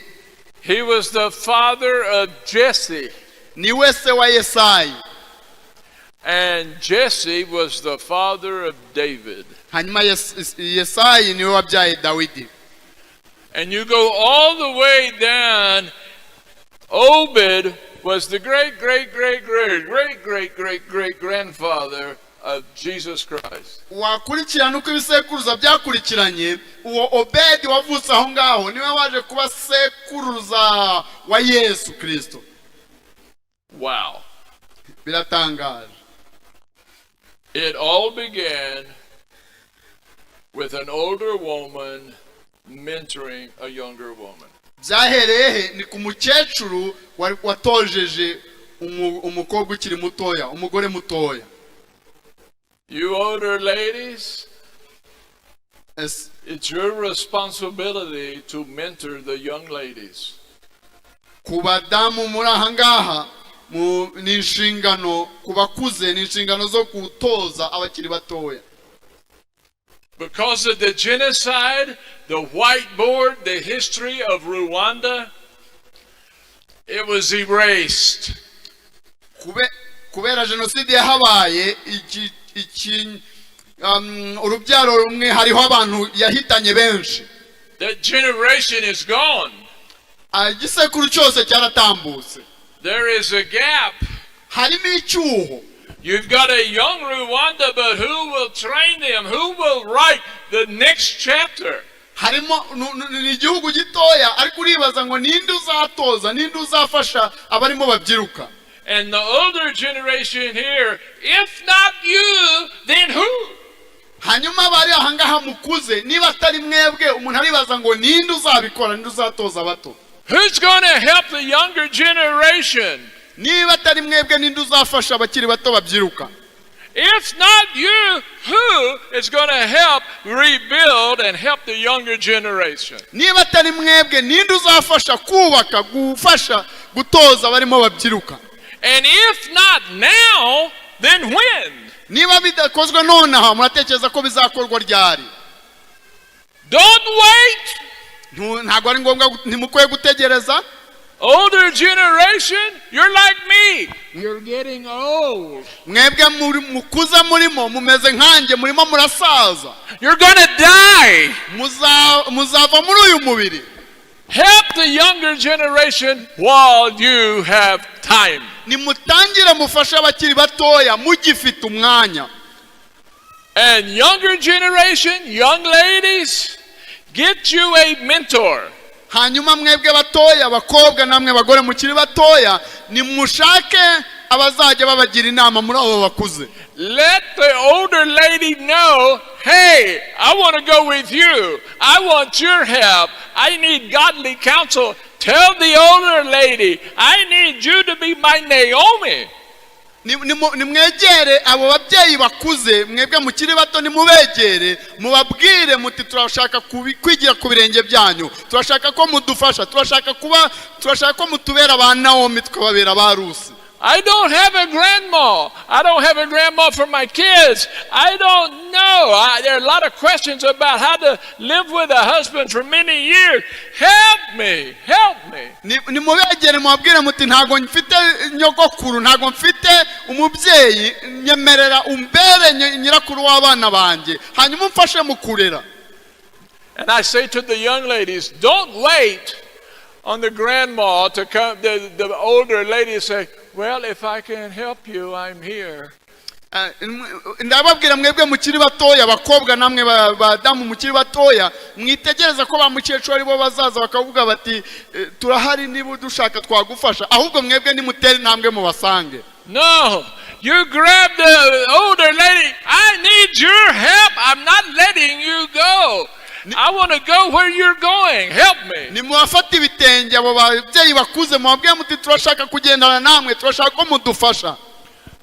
He was the father of Jesse. Niwe se wa Yesayi. And Jesse was the father of David. Hanyuma Yesayi niwe wabyaye Dawidi. And you go all the way down, Obed was the great, great, great, great, great, great, great, great grandfather of Jesus Christ. Wakurikirana uko ibisekuruza byakurikiranye, uwo Obedi wavutse aho ngaho niwe waje kuba sekuruza wa Yesu Kirisito. Wow. Biratangaje. It all began with an older woman mentoring a younger woman. Byahereye he? Ni ku mukecuru watojeje umukobwa ukiri mutoya, umugore mutoya. You older ladies, it's your responsibility to mentor the young ladies. Ku badamu muri aha ngaha, ni inshingano ku bakuze, ni inshingano zo gutoza abakiri batoya. Because of the genocide, the whiteboard, the history of Rwanda, it was erased. Kubera jenoside yahabaye, iki iki urubyaro rumwe hariho abantu yahitanye benshi. That generation is gone. Ah, igisekuru cyose cyaratambutse. There is a gap. Harimo icyuho. You've got a young Rwanda, but who will train them? Who will write the next chapter? Harimo ni igihugu gitoya, ariko uribaza ngo ninde uzatoza, ninde uzafasha abarimo babyiruka? And the older generation here, if not you, then who? Hanyuma abari ahangaha mukuze, niba atari mwebwe, umuntu aribaza ngo ninde uzabikora, ninde uzatoza abato? Who's going to help the younger generation? Niba atari mwebwe, ninde uzafasha abakiri bato babyiruka? If not you, who is going to help rebuild and help the younger generation? Niba atari mwebwe, ninde uzafasha kubaka, gufasha gutoza abarimo babyiruka? And if not now, then when? Niba bidakozwe nonaha, muratekereza ko bizakorwa ryari? Don't wait. Ntabwo ari ngombwa, ntimukwiye gutegereza. Older generation, you're like me. You're getting old. Mwebwe mukuze murimo mumeze nkanjye, murimo murasaza. You're going to die. Muzava muri uyu mubiri. Help the younger generation while you have time. Nimutangire mufashe abakiri batoya mugifite umwanya. And younger generation, young ladies, get you a mentor. Hanyuma mwebwe batoya, abakobwa namwe bagore mukiri batoya, nimushake abazajya babagira inama muri abo bakuze. Let the older lady know, "Hey, I want to go with you. I want your help. I need godly counsel." Tell the older lady, "I need you to be my Naomi." Nimwegere abo babyeyi bakuze, mwebwe mukiri bato, nimubegere mubabwire muti: "Turashaka kwigira ku birenge byanyu, turashaka ko mudufasha, turashaka ko mutubera ba Nawomi, tukababera ba Rusi." I don't have a grandma. I don't have a grandma for my kids. I don't know. There are a lot of questions about how to live with a husband for many years. Help me. Help me. Nimubegere mubabwire muti: "Ntabwo mfite nyogokuru, ntabwo mfite umubyeyi, nyemerera umbere nyirakuru w'abana banjye, hanyuma umfashe mu kurera." And I say to the young ladies, don't wait on the grandma to come. The older ladies say, "Well, if I can help you, I'm here." Ndababwira mwebwe mukiri batoya, abakobwa namwe badamu mukiri batoya, mwitegereza ko ba mukecuru aribo bazaza bakavuga bati: "Turahari, niba udushaka twagufasha." Ahubwo mwebwe nimutere intambwe mubasange. No, you grab the older lady. "I need your help. I'm not letting you go. I want to go where you're going. Help me." Nimubafate ibitenge abo babyeyi bakuze, mubabwire muti: "Turashaka kugendana namwe, turashaka ko mudufasha."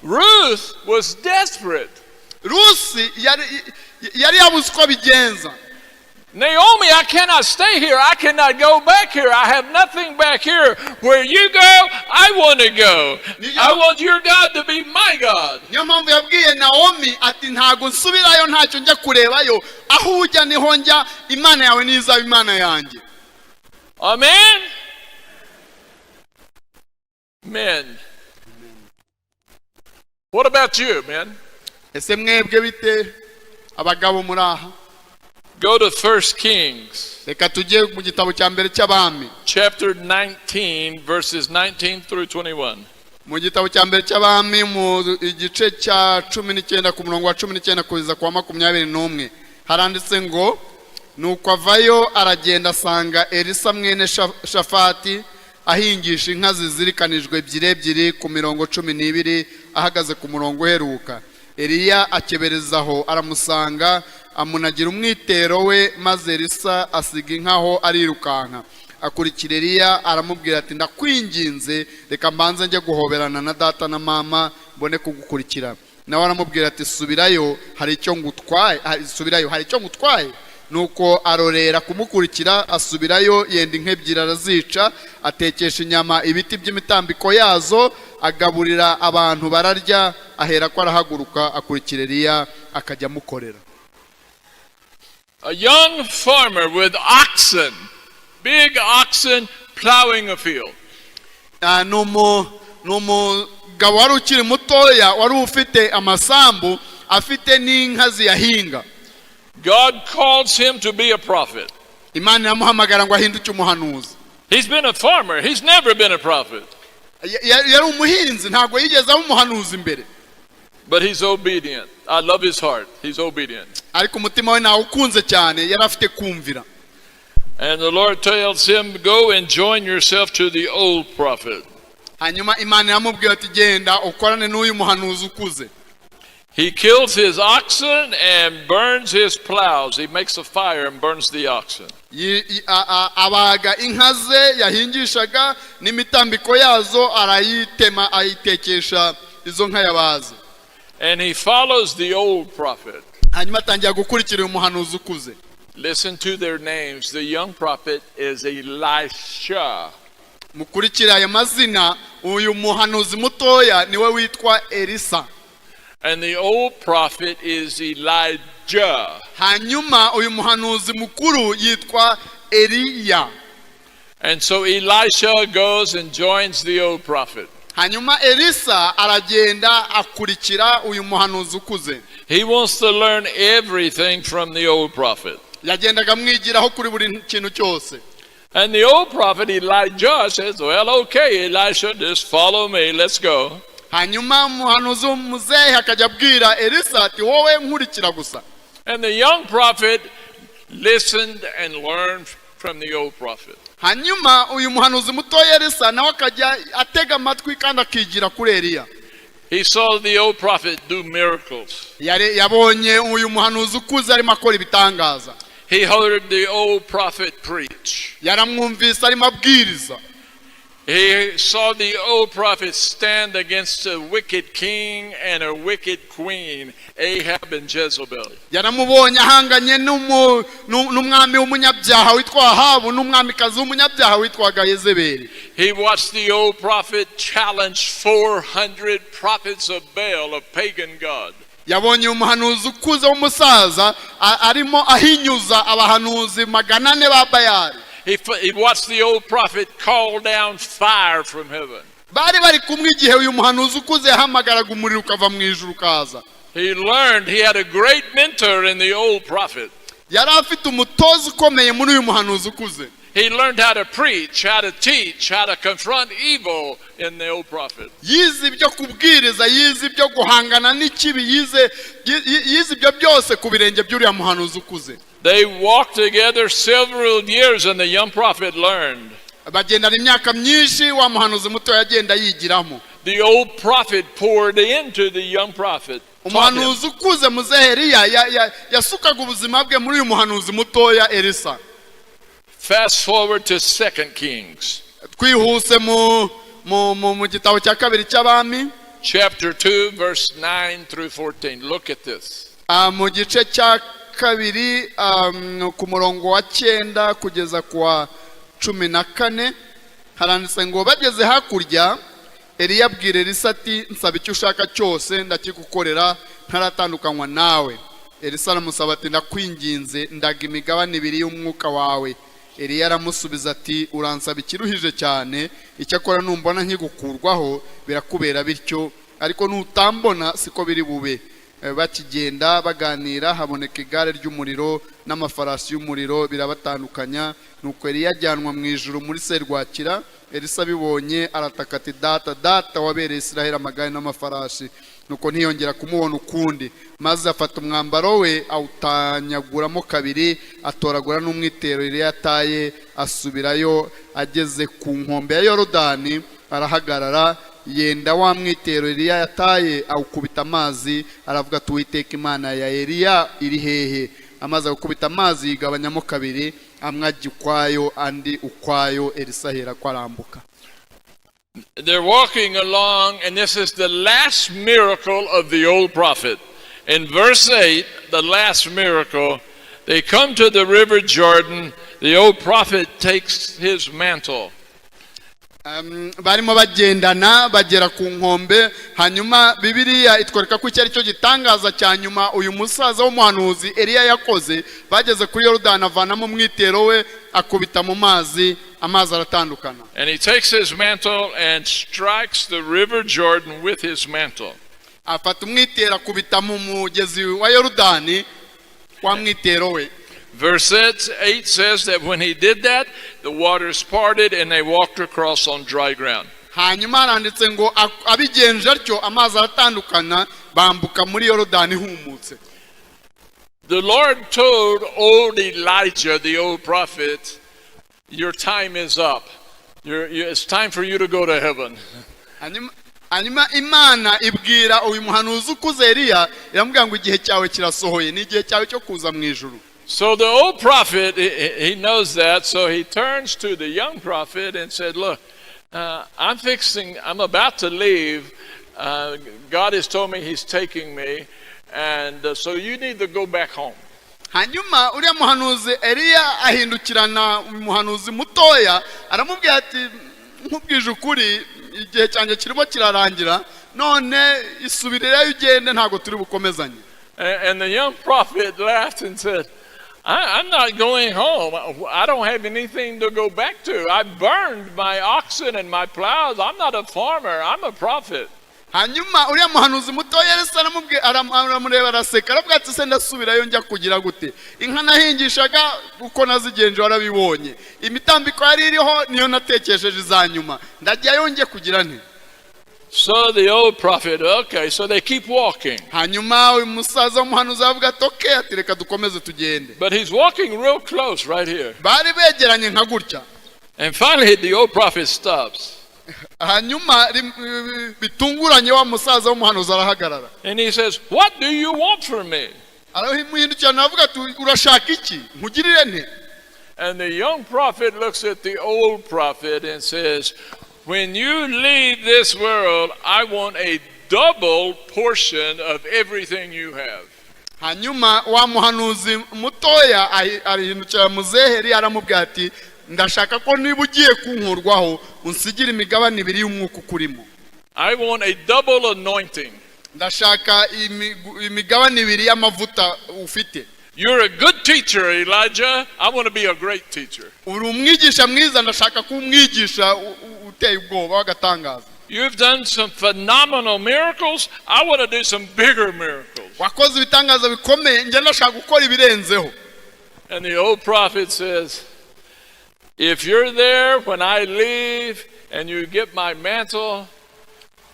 Ruth was desperate. Rusi yari yabuze uko abigenza. "Naomi, I cannot stay here. I cannot go back here. I have nothing back here. Where you go, I want to go. I want your God to be my God." Niyo mpamvu yabwiye Nawomi ati: "Ntabwo nsubirayo, ntacyo njya kurebayo. Aho ujya niho njya, Imana yawe niyo izaba Imana yanjye." Amen? Men. What about you, men? Ese mwebwe bite, abagabo muri aha? Go to 1 Kings Reka tujye mu gitabo cya mbere cy'Abami, chapter 19, verses 19 through 21. Mu gitabo cya mbere cy'Abami, mu igice cya 19, ku murongo wa 19 kugeza ku wa 21, haranditse ngo: Nuko avayo aragenda, asanga Elisa mwene Shafati ahingisha inka zizirikanijwe ebyiri ebyiri ku mirongo 12, ahagaze ku murongo uheruka. Eliya akeberezaho aramusanga, amunagira umwitero we. Maze Elisa asiga inka aho, arirukanka akurikira Eliya, aramubwira ati: "Ndakwinginze, reka mbanze njye guhoberana na data na mama, mbone kugukurikira." Nawe aramubwira ati: "Subirayo, hari icyo ngutwaye? Subirayo, hari icyo ngutwaye?" Nuko arorera kumukurikira, asubirayo, yenda inka ebyiri, arazica, atekesha inyama ibiti by'imitambiko yazo, agaburira abantu bararya. Ahera ko arahaguruka, akurikira Eliya, akajya amukorera. A young farmer with oxen, big oxen plowing a field. Ni umugabo wari ukiri mutoya, wari ufite amasambu, afite n'inka ziyahinga. God calls him to be a prophet. Imana iramuhamagara ngo ahinduke umuhanuzi. He's been a farmer. He's never been a prophet. Yari umuhinzi, ntabwo yigeze aba umuhanuzi imbere. But he's obedient. I love his heart. He's obedient. Ariko umutima we nawukunze cyane, yari afite kumvira. And the Lord tells him, "Go and join yourself to the old prophet." Hanyuma Imana iramubwira ati: "Genda ukorane n'uyu muhanuzi ukuze." He kills his oxen and burns his plows. He makes a fire and burns the oxen. Abaga inka ze yahingishaga, n'imitambiko yazo arayitema, ayitekesha izo nka yabaze. And he follows the old prophet. Hanyuma atangira gukurikira uyu muhanuzi ukuze. Listen to their names. The young prophet is Elisha. Mukurikire aya mazina. Uyu muhanuzi mutoya niwe witwa Elisa. And the old prophet is Elijah. Hanyuma uyu muhanuzi mukuru yitwa Eliya. And so Elisha goes and joins the old prophet. Hanyuma Elisa aragenda, akurikira uyu muhanuzi ukuze. He wants to learn everything from the old prophet. Yagendaga amwigiraho kuri buri kintu cyose. And the old prophet Elijah says, "Well, okay, Elisha, just follow me. Let's go." Hanyuma umuhanuzi w'umuzehe akajya abwira Elisa ati: "Wowe nkurikira gusa." And the young prophet listened and learned from the old prophet. Hanyuma uyu muhanuzi mutoya Elisa nawe akajya atega amatwi kandi akigira kuri Eliya. He saw the old prophet do miracles. Yabonye uyu muhanuzi ukuze arimo akora ibitangaza. He heard the old prophet preach. Yaramwumvise arimo abwiriza. He saw the old prophet stand against a wicked king and a wicked queen, Ahab and Jezebel. Yaramubonye ahanganye n'umwami w'umunyabyaha witwa Ahabu n'umwamikazi w'umunyabyaha witwaga Yezebeli. He watched the old prophet challenge 400 prophets of Baal, a pagan god. Yabonye umuhanuzi ukuze w'umusaza arimo ahinyuza abahanuzi 400 ba Bayali. He watched the old prophet call down fire from heaven. Bari bari kumwe igihe uyu muhanuzi ukuze yahamagaraga umuriro ukava mu ijuru ukaza. He learned he had a great mentor in the old prophet. Yari afite umutoza ukomeye muri uyu muhanuzi ukuze. He learned how to preach, how to teach, how to confront evil in the old prophet. Yize ibyo kubwiriza, yize ibyo guhangana n'ikibi, yize ibyo byose ku birenge by'uriya muhanuzi ukuze. They walked together several years, and the young prophet learned. Bagendana imyaka myinshi, wa muhanuzi muto yagenda yigiramo. The old prophet poured into the young prophet, taught him. Umuhanuzi ukuze muzehe Eliya yasukaga ubuzima bwe muri uyu muhanuzi mutoya Elisa. Fast forward to 2 Kings, Twihuse mu gitabo cya kabiri cy'Abami, chapter 2, verse 9 through 14. Look at this. Mu gice cya kabiri, ku murongo wa 9 kugeza ku wa 14, haranditse ngo: "Bageze hakurya, Eliya abwira Elisa ati: 'Nsaba icyo ushaka cyose, ndakigukorera ntaratandukanywa nawe.' Elisa aramusaba ati: 'Ndakwinginze, ndaga imigabane ibiri y'umwuka wawe.' Eliya aramusubiza ati: 'Uransaba ikiruhije cyane. Icyakora numbona nkigukurwaho birakubera bityo, ariko nutambona siko biri bube.' Bakigenda baganira, haboneka igare ry'umuriro n'amafarasi y'umuriro, birabatandukanya. Nuko Eliya ajyanwa mu ijuru muri serwakira. Elisa abibonye arataka ati: 'Data, data, wabereye Israheli amagare n'amafarashi!' Nuko ntiyongera kumubona ukundi. Maze afata umwambaro we awutanyaguramo kabiri, atoragura n'umwitero Eliya yataye, asubirayo. Ageze ku nkombe ya Yorodani arahagarara, yenda wa mwitero Eliya yataye, awukubita amazi, aravuga ati: 'Uwiteka Imana ya Eliya iri hehe?' Amaze gukubita amazi, yigabanyamo kabiri, amwe ajya ukwayo, andi ukwayo. Elisa ahera ko arambuka." They're walking along, and this is the last miracle of the old prophet. In verse 8, the last miracle, they come to the river Jordan. The old prophet takes his mantle. Barimo bagendana, bagera ku nkombe. Hanyuma Bibiliya itwereka ko iki ari cyo gitangaza cya nyuma uyu musaza w'umuhanuzi Eliya yakoze. Bageze kuri Yorodani, avanamo umwitero we, akubita mu mazi, amazi aratandukana. And he takes his mantle and strikes the river Jordan with his mantle. Afata umwitero, akubita mu mugezi wa Yorodani wa mwitero we. Verse 8 says that when he did that, the waters parted and they walked across on dry ground. Hanyuma haranditse ngo abigenje atyo, amazi aratandukana, bambuka muri Yorodani humutse. The Lord told old Elijah, the old prophet, "Your time is up. It's time for you to go to heaven." Hanyuma Imana ibwira uyu muhanuzi ukuze Eliya, iramubwira ngo: "Igihe cyawe kirasohoye, ni igihe cyawe cyo kuza mu ijuru." So the old prophet, he knows that, so he turns to the young prophet and said, "Look, I'm about to leave. God has told me he's taking me, and so you need to go back home." Hanyuma uriya muhanuzi Eliya ahindukirana umuhanuzi mutoya, aramubwira ati: "Nkubwije ukuri, igihe cyanjye kirimo kirarangira, none isubirireyo ugende, ntabwo turi bukomezanye." And the young prophet laughed and said, "I'm not going home. I don't have anything to go back to. I burned my oxen and my plows. I'm not a farmer. I'm a prophet." Hanyuma uriya muhanuzi mutoya Elisa aramureba, araseka, aravuga ati: "Se ndasubirayo njya kugira gute? Inka nahingishaga uko nazigenje warabibonye, imitambiko yari iriho niyo natekesheje iza nyuma, ndajyayo njye kugira nte?" So the old prophet, okay, so they keep walking. Hanyuma uyu musaza w'umuhanuzi aravuga ati: "Okay," ati: "Reka dukomeze tugende." But he's walking real close right here. Bari begeranye nka gutya. And finally, the old prophet stops. Hanyuma bitunguranye, wa musaza w'umuhanuzi arahagarara. And he says, "What do you want from me?" Aramuhindukirana, aravuga ati: "Urashaka iki? Nkugirire nte?" And the young prophet looks at the old prophet and says, When you leave this world, I want a double portion of everything you have. Hanyuma wa muhanuzi mutoya arahindukira muzehe Eliya, aramubwira ati: "Ndashaka ko niba ugiye kunkurwaho unsigire imigabane ibiri y'umwuka ukurimo." I want a double anointing. Ndashaka imigabane ibiri y'amavuta ufite. You're a good teacher, Elijah. I want to be a great teacher. Uri umwigisha mwiza, ndashaka kuba umwigisha uteye ubwoba w'agatangaza. You've done some phenomenal miracles. I want to do some bigger miracles. Wakoze ibitangaza bikomeye, njye ndashaka gukora ibirenzeho. And the old prophet says, "If you're there when I leave and you get my mantle,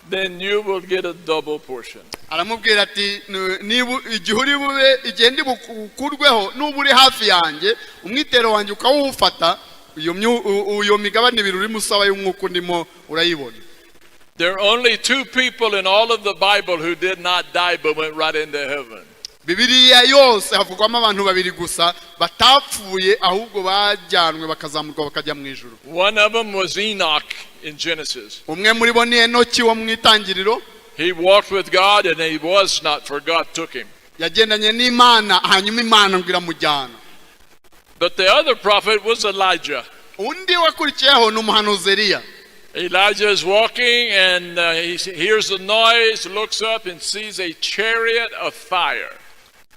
then you will get a double portion." Aramubwira ati: "Niba igihe uri bube, igihe ndi bukurweho, nuba uri hafi yanjye, umwitero wanjye ukawufata, iyo migabane ibiri urimo usaba y'umwuka undimo urayibona." There are only two people in all of the Bible who did not die but went right into heaven. Bibiliya yose havugwamo abantu babiri gusa batapfuye, ahubwo bajyanwe bakazamurwa bakajya mu ijuru. One of them was Enoch in Genesis. Umwe muri bo ni Enoki wo mu Itangiriro. He walked with God and he was not, for God took him. Yagendanye n'Imana, hanyuma Imana ngo iramujyana. But the other prophet was Elijah. Undi wakurikiyeho ni umuhanuzi Eliya. Elijah is walking and he hears the noise, looks up and sees a chariot of fire.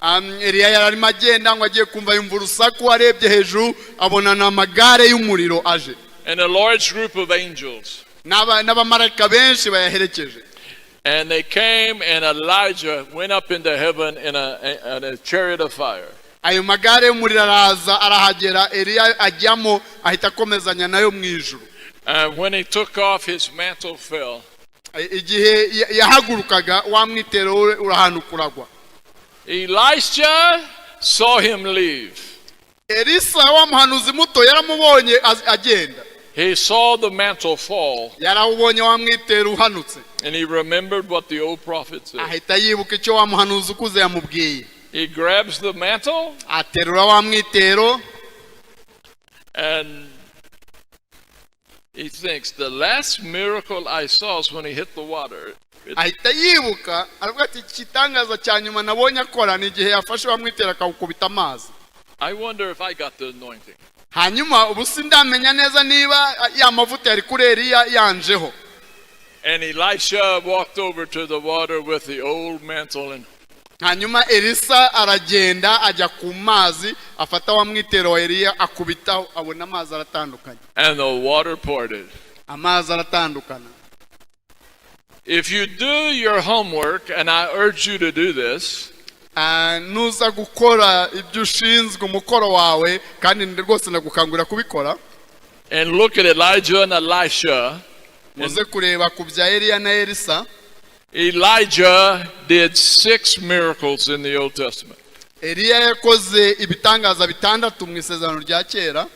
Eliya yari arimo agenda, ngo agiye kumva yumva urusaku, arebye hejuru abona ni amagare y'umuriro aje and a large group of angels. N'abamarayika benshi bayaherekeje. And they came, and Elijah went up into heaven in a chariot of fire. Ayo magare y'umuriro araza, arahagera, Eliya ajyamo, ahita akomezanya nayo mu ijuru. And when he took off, his mantle fell. Igihe yahagurukaga, wa mwitero we urahanuka uragwa. Elisha saw him leave. Elisa wa muhanuzi muto yaramubonye agenda. He saw the mantle fall, Yarawubonye wa mwitero uhanutse. and he remembered what the old prophet said. Ahita yibuka icyo wa muhanuzi ukuze yamubwiye. He grabs the mantle Aterura wa mwitero and he thinks, "The last miracle I saw is when he hit the water." Ahita yibuka, aravuga ati: "Igitangaza cya nyuma nabonye akora ni igihe yafashe wa mwitero akawukubita amazi." I wonder if I got the anointing. Hanyuma ubu sindamenya neza niba ya mavuta yari kuri Eliya yanjeho. And Elisha walked over to the water with the old mantle and Hanyuma Elisa aragenda ajya ku mazi, afata wa mwitero wa Eliya akubitaho, abona amazi aratandukanye. and the water parted. Amazi aratandukana. If you do your homework, and I urge you to do this, Nuza gukora ibyo ushinzwe, umukoro wawe, kandi rwose ndagukangurira kubikora, and look at Elijah and Elisha, muze kureba ku bya Eliya na Elisa. Elijah did six miracles in the Old Testament. Eliya yakoze ibitangaza bitandatu mu Isezerano rya Kera.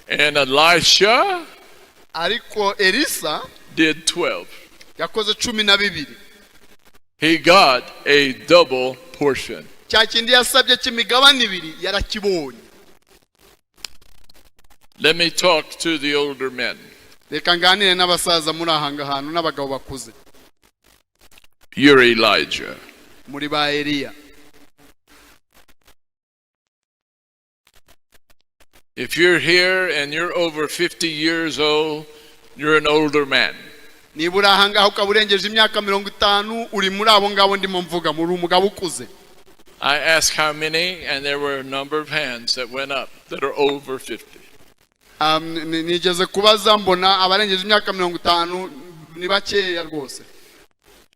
And Elisha Ariko Elisa did 12. yakoze 12. He got a double portion. Cya kindi yasabye cy'imigabane ibiri yarakibonye. Let me talk to the older men. Reka nganire n'abasaza muri aha hantu n'abagabo bakuze. You're Elijah. Muri ba Eliya. If you're here and you're over 50 years old, you're an older man. Niba uri aha ngaha ukaba urengeje imyaka 50, uri muri abo ngabo ndimo mvuga, muri umugabo ukuze. I asked how many, and there were a number of hands that went up that are over 50. Nigeze kubaza, mbona abarengeje imyaka 50 ni bakeya rwose.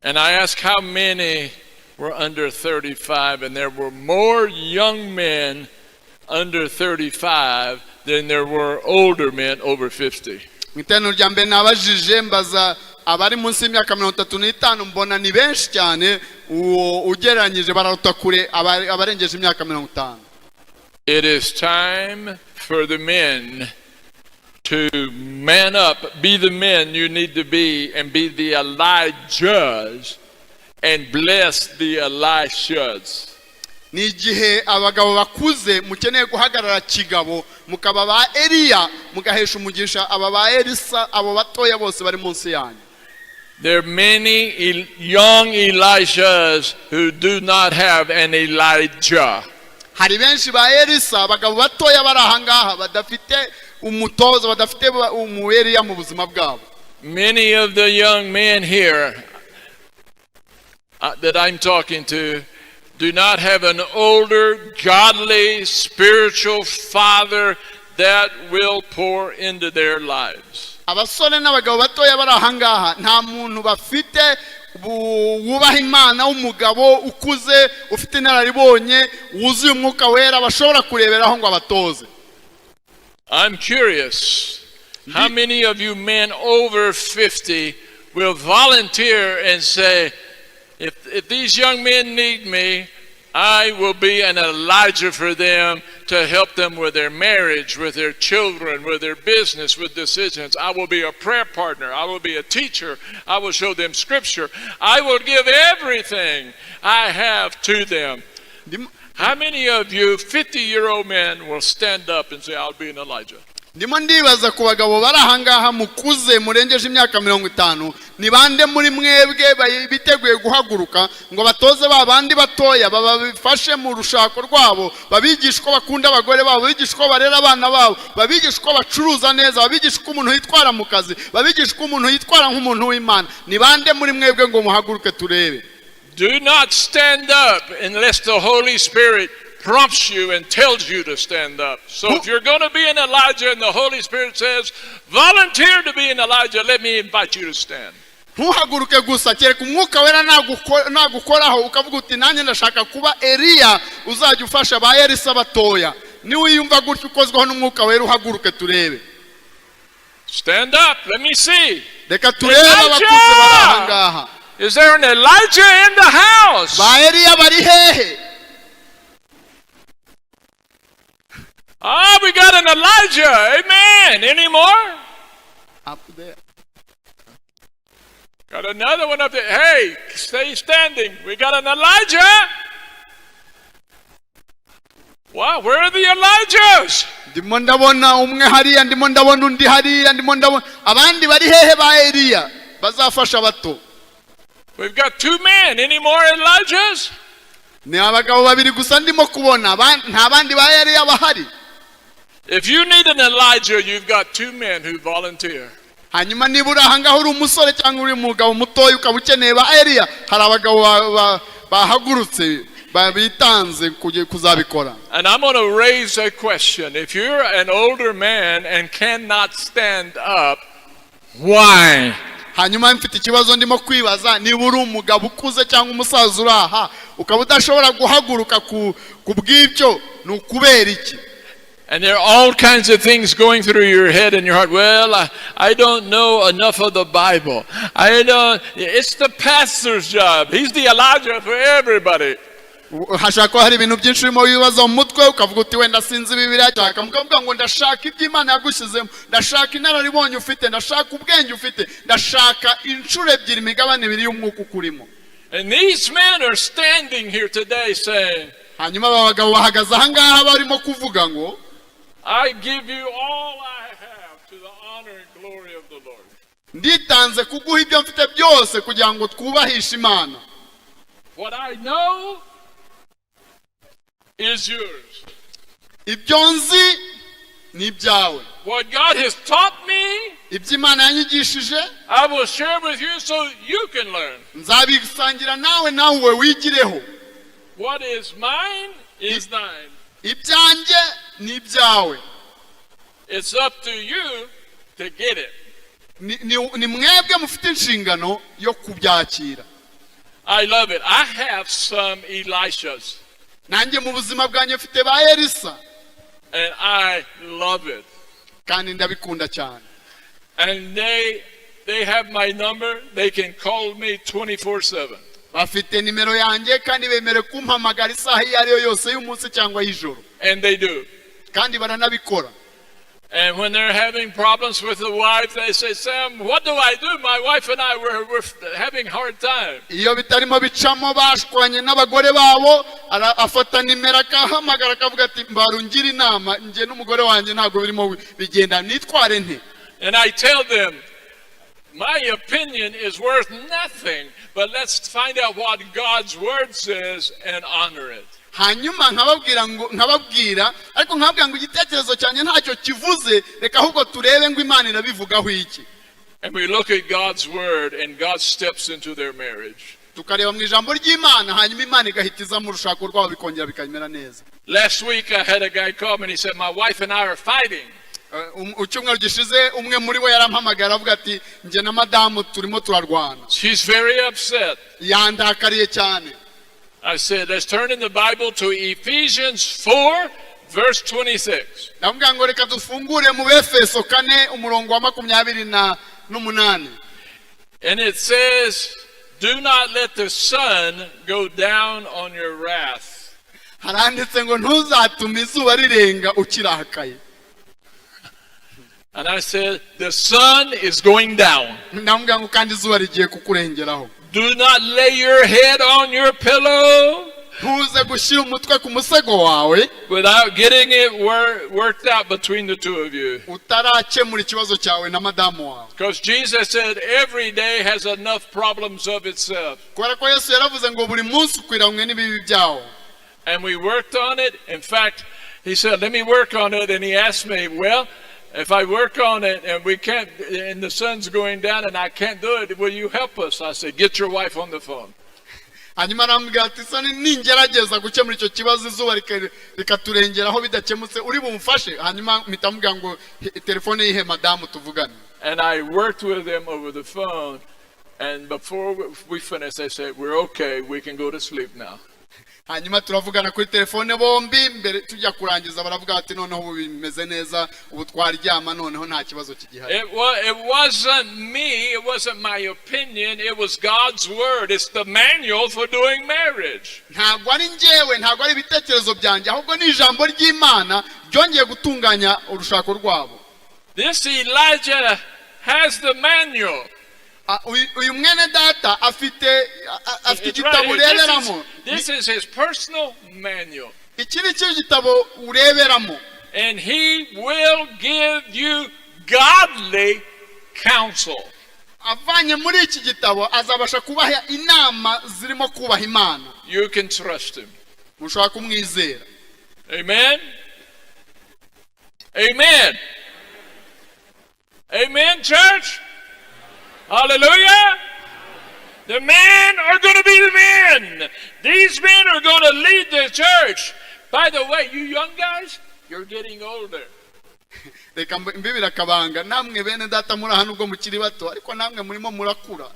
And I asked how many were under 35, and there were more young men under 35 than there were older men over 50. Mu iteraniro rya mbere nabajije, mbaza abari munsi y'imyaka 35, mbona ni benshi cyane uwo ugereranyije, bararuta kure abarengeje imyaka 50. It is time for the men to man up, be the men you need to be, and be the Elijahs and bless the Elishas. Ni igihe abagabo bakuze mukeneye guhagarara kigabo. mukaba ba Eliya, mugahesha umugisha aba ba Elisa, abo batoya bose bari munsi yanyu. There are many young Elishas who do not have an Elijah. Hari benshi ba Elisa, abagabo batoya bari aha ngaha badafite umutoza, badafite umu Eliya mu buzima bwabo. Many of the young men here that I'm talking to do not have an older, godly, spiritual father that will pour into their lives. Abasore n'abagabo batoya bari aha ngaha nta muntu bafite wubaha Imana, w'umugabo ukuze ufite inararibonye wuzuye Umwuka Wera bashobora kureberaho ngo abatoze. I'm curious, how many of you men over 50 will volunteer and say, if these young men need me, I will be an Elijah for them to help them with their marriage, with their children, with their business, with decisions. I will be a prayer partner. I will be a teacher. I will show them scripture. I will give everything I have to them. How many of you 50-year-old men will stand up and say, "I'll be an Elijah"? Ndimo ndibaza ku bagabo bari aha ngaha mukuze murengeje imyaka 50, ni bande muri mwebwe biteguye guhaguruka ngo batoze ba bandi batoya, babafashe mu rushako rwabo, babigishe uko bakunda abagore babo, babigishe uko barera abana babo, babigishe uko bacuruza neza, babigishe uko umuntu yitwara mu kazi, babigishe uko umuntu yitwara nk'umuntu w'Imana? Ni bande muri mwebwe ngo muhaguruke turebe? Do not stand up unless the Holy Spirit prompts you and tells you to stand up. So if you're going to be an Elijah and the Holy Spirit says, "Volunteer to be an Elijah," let me invite you to stand. Ntuhaguruke gusa kereka Umwuka Wera nagukoraho ukavuga uti nanjye ndashaka kuba Eliya uzajya ufasha ba Elisa batoya. Niwiyumva gutyo ukozweho n'Umwuka Wera, uhaguruke turebe. Stand up. Let me see. Reka turebe abakuze bari aha ngaha. Is there an Elijah in the house? Ba Eliya bari hehe? Ah, we got an Elijah. Amen. Any more? Up there. Got another one up there. Hey, stay standing. We got an Elijah. Wow, where are the Elijahs? Ndimo ndabona umwe hariya, ndimo ndabona undi hariya, ndimo ndabona abandi bari hehe ba Eliya bazafasha bato? We've got two men. Any more Elijahs? Ni abagabo babiri gusa ndimo kubona. Nta bandi ba Eliya bahari? If you need an Elijah, you've got two men who volunteer. Hanyuma niba uri ahangaha uri umusore cyangwa uri umugabo mutoya ukaba ukeneye ba Eliya, hari abagabo bahagurutse bitanze kuzabikora. And I'm going to raise a question. If you're an older man and cannot stand up, why? Hanyuma mfite ikibazo ndimo kwibaza: niba uri umugabo ukuze cyangwa umusaza uri aha ukaba udashobora guhaguruka ku bw'ibyo, ni ukubera iki? And there are all kinds of things going through your head and your heart. "Well, I don't know enough of the Bible. I don't." It's the pastor's job. He's the Elijah for everybody. Hashobora kuba hari ibintu byinshi urimo wibaza mu mutwe, ukavuga uti wenda sinzi Bibiliya cyaka, mukavuga ngo ndashaka ibyo Imana yagushyizemo, ndashaka inararibonye ufite, ndashaka ubwenge ufite, ndashaka inshuro ebyiri imigabane ibiri y'umwuka ukurimo. And these men are standing here today saying, Hanyuma aba bagabo bahagaze aha ngaha barimo kuvuga ngo "I give you all I have to the honor and glory of the Lord." nditanze kuguha ibyo mfite byose kugira ngo twubahishe Imana. What I know is yours. Ibyo nzi ni ibyawe. What God has taught me, Ibyo Imana yanyigishije, I will share with you so you can learn. nzabisangira nawe, nawe wigireho. What is mine is thine. Ibyanjye ni ibyawe. It's up to you to get it. Ni mwebwe mufite inshingano yo kubyakira. I love it. I have some Elishas, Nanjye mu buzima bwanjye mfite ba Elisa, and I love it. kandi ndabikunda cyane. And they have my number. They can call me 24/7. Bafite nimero yanjye kandi bemerewe kumpamagara isaha iyo ari yo yose y'umunsi cyangwa y'ijoro. And they do. Kandi baranabikora. And when they're having problems with the wife, they say, "Sam, what do I do? My wife and I, we're having hard time." Iyo bitarimo bicamo bashwanye n'abagore babo afata nimero akahamagara akavuga ati mbarungira inama njye n'umugore wanjye ntabwo birimo bigenda nitware nte. And I tell them, "My opinion is worth nothing, but let's find out what God's word says and honor it." Hanyuma nkababwira ngo nkababwira ariko nkababwira ngo igitekerezo cyanjye ntacyo kivuze reka ahubwo turebe ngo Imana irabivugaho iki. And we look at God's word, and God steps into their marriage. Tukareba mu ijambo ry'Imana hanyuma Imana igahita iza mu rushako rwabo bikongera bikamera neza. Last week, I had a guy call me and he said, "My wife and I are fighting." Icyumweru gishize umwe muri bo yarampamagara avuga ati njye na madamu turimo turarwana. "She's very upset." Yandakariye cyane. I said, "Let's turn in the Bible to Ephesians 4, verse 26." Ndamubwira ngo reka dufungure mu Befeso kane umurongo wa makumyabiri na n'umunani. And it says, "Do not let the sun go down on your wrath." Haranditse ngo ntuzatume izuba rirenga ukirakaye. And I said, "The sun is going down." Ndamubwira ngo kandi izuba rigiye kukurengeraho. "Do not lay your head on your pillow ntuze gushyira umutwe ku musego wawe without getting it worked out between the two of you." utarakemura ikibazo cyawe na madamu wawe. Because Jesus said every day has enough problems of itself. Kubera ko Yesu yaravuze ngo buri munsi ukwiranywe n'ibibi byawo. And we worked on it. In fact, he said, "Let me work on it." And he asked me, "Well, if I work on it and we can't, and the sun's going down and I can't do it, will you help us?" I said, "Get your wife on the phone." Hanyuma arambwira ati soni ningerageza gukemura icyo kibazo izuba rikaturengeraho bidakemutse uri bumfashe hanyuma mpita mubwira ngo telefone yihe madamu tuvugane. And I worked with them over the phone. And before we finished, they said, "We're okay. We can go to sleep now." Hanyuma turavugana kuri telefone bombi mbere tujya kurangiza baravuga bati noneho ubu bimeze neza ubu twaryama noneho nta kibazo kigihari. It wasn't me. It wasn't my opinion. It was God's word. It's the manual for doing marriage. Ntabwo ari njyewe ntabwo ari ibitekerezo byanjye ahubwo ni ijambo ry'Imana ryongeye gutunganya urushako rwabo. This Elijah has the manual. Ah, uyu mwene data afite afite It's igitabo right here. ureberamo. This is his personal manual. Iki ni cyo gitabo ureberamo. And he will give you godly counsel. Avanye muri iki gitabo azabasha kubaha inama zirimo kubaha Imana. You can trust him. Mushobora kumwizera. Amen. Amen. Amen, church. Hallelujah. The men are going to be the men. These men are going to lead the church. By the way, you young guys, you're getting older. Reka mbibire akabanga namwe bene data muri aha nubwo mukiri bato ariko namwe murimo murakura.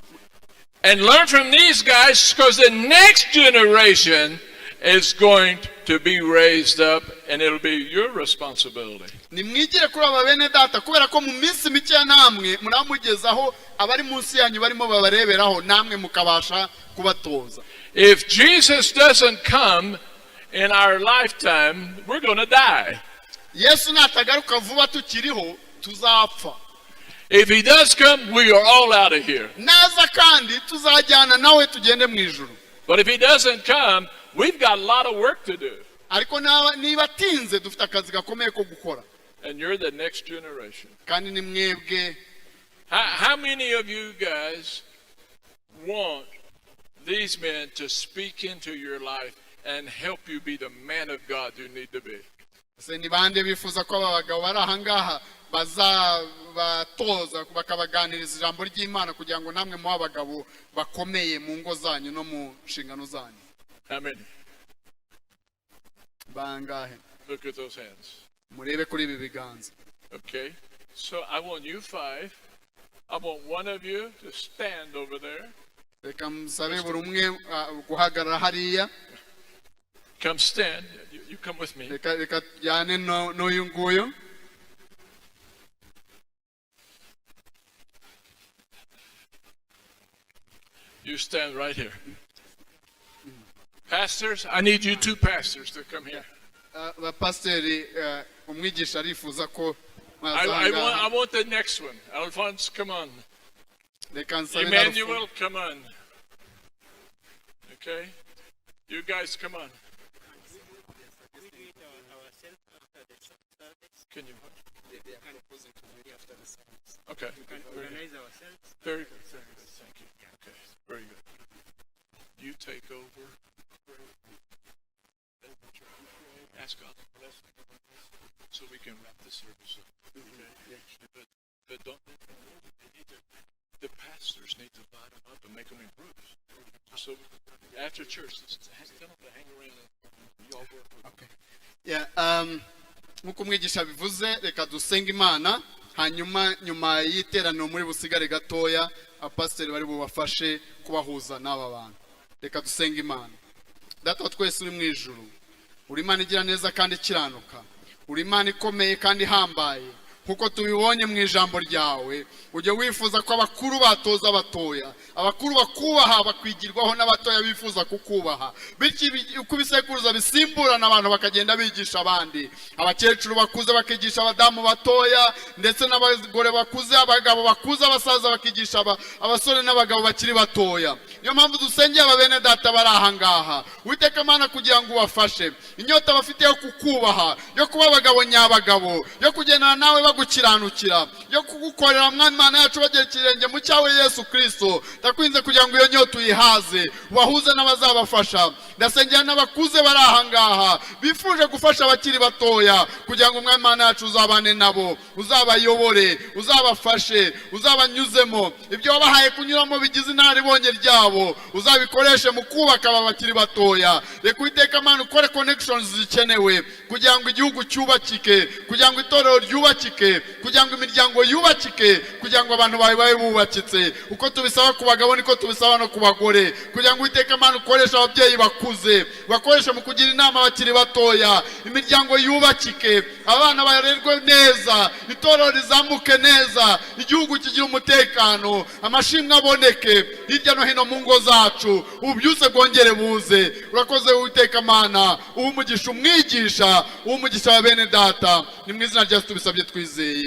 And learn from these guys, because the next generation is going to be raised up and it'll be your responsibility. Nimwigire kuri aba bene data kubera ko mu minsi mikeya namwe muramugezaho abari munsi yanyu barimo babareberaho namwe mukabasha kubatoza. If Jesus doesn't come in our lifetime, we're going to die. Yesu natagaruka vuba tukiriho tuzapfa. If he does come, we are all out of here. Naza kandi tuzajyana nawe tugende mu ijuru. But if he doesn't come, we've got a lot of work to do. Ariko niba atinze dufite akazi gakomeye ko gukora. And you're the next generation. Kandi ni mwebwe. How many of you guys want these men to speak into your life and help you be the man of God you need to be? Ese ni bande bifuza ko aba bagabo bari aha ngaha bazabatoza bakabaganiriza ijambo ry'Imana kugira ngo namwe mube abagabo bakomeye mu ngo zanyu no mu nshingano zanyu? How many? Bangahe? Look at those hands. Murebe kuri ibi biganza. Okay. So I want you five. I want one of you to stand over there. Reka musabe buri umwe guhagarara hariya. Come stand. You come with me. Reka tujyane n'uyu nguyu. You stand right here. Pastors, I need you two pastors to come here. Bapasiteri, umwigisha arifuza ko Mwaza I ahangaha. want, I want the next one. Alphonse, come on. Reka nsabe na Emmanuel, come on. Okay? You guys, come on. We do it ourselves after the service. Can you? Okay. We can Very good. organize ourselves. Very good. Very good. Thank you. Okay. Very good. You take over. Ask God to bless so we can wrap the service up. Okay? But don't they need to, the pastors need to divide them up and make them in groups. So after church, just tell them to hang around and y'all work with Okay. Yeah, nk'uko umwigisha bivuze, reka dusenge Imana, hanyuma nyuma y'iteraniro muri busigare gatoya, abapasiteri bari bubafashe kubahuza n'aba bantu. Reka dusenge Imana. Data wa twese uri mu ijuru, uri Imana igira neza kandi ikiranuka, uri Imana ikomeye kandi ihambaye. Nkuko tubibonye mu ijambo ryawe, ujya wifuza ko abakuru batoza abatoya, abakuru bakubaha bakwigirwaho n'abatoya bifuza kukubaha. Bityo uko ibisekuruza bisimburana, abantu bakagenda bigisha abandi, abakecuru bakuze bakigisha abadamu batoya, ndetse n'abagore bakuze, abagabo bakuze, abasaza bakigisha abasore n'abagabo bakiri batoya. Niyo mpamvu dusengeye aba bene data bari aha ngaha, Witeka Mana, kugira ngo ubafashe inyota bafite yo kukubaha, yo kuba abagabo nyabagabo, yo kugendana nawe bagukiranukira, yo kugukorera, Mwami Mana yacu, bagera ikirenge mu cyawe Yesu Kirisito. Ndakwinginze kugira ngo iyo nyota uyihaze, ubahuze n'abazabafasha. Ndasengera n'abakuze bari aha ngaha bifuje gufasha abakiri batoya, kugira ngo, Umwami Mana yacu, uzabane nabo, uzabayobore, uzabafashe, uzabanyuzemo. Ibyo wabahaye kunyuramo bigize inararibonye ryabo, uzabikoreshe mu kubaka aba bakiri batoya. Reka, Uwiteka Mana, ukore connections zikenewe kugira ngo igihugu cyubakike, kugira ngo itorero ryubakike, kugira ngo imiryango yubakike, kugira ngo abantu bawe babe bubakitse. Uko tubisaba ku bagabo, niko tubisaba no ku bagore, kugira ngo, Uwiteka Mana, ukoreshe ababyeyi bakuze, bakoreshe mu kugira inama abakiri batoya, imiryango yubakike, abana barerwe neza, itorero rizamuke neza, igihugu kigira umutekano, amashimwe aboneke hirya no hino mu ngo zacu, ububyutse bwongere buze. Urakoze, Uwiteka Mana. Uha umugisha umwigisha, uha umugisha wa bene data. Ni mu izina rya Yesu tubisabye twizeye.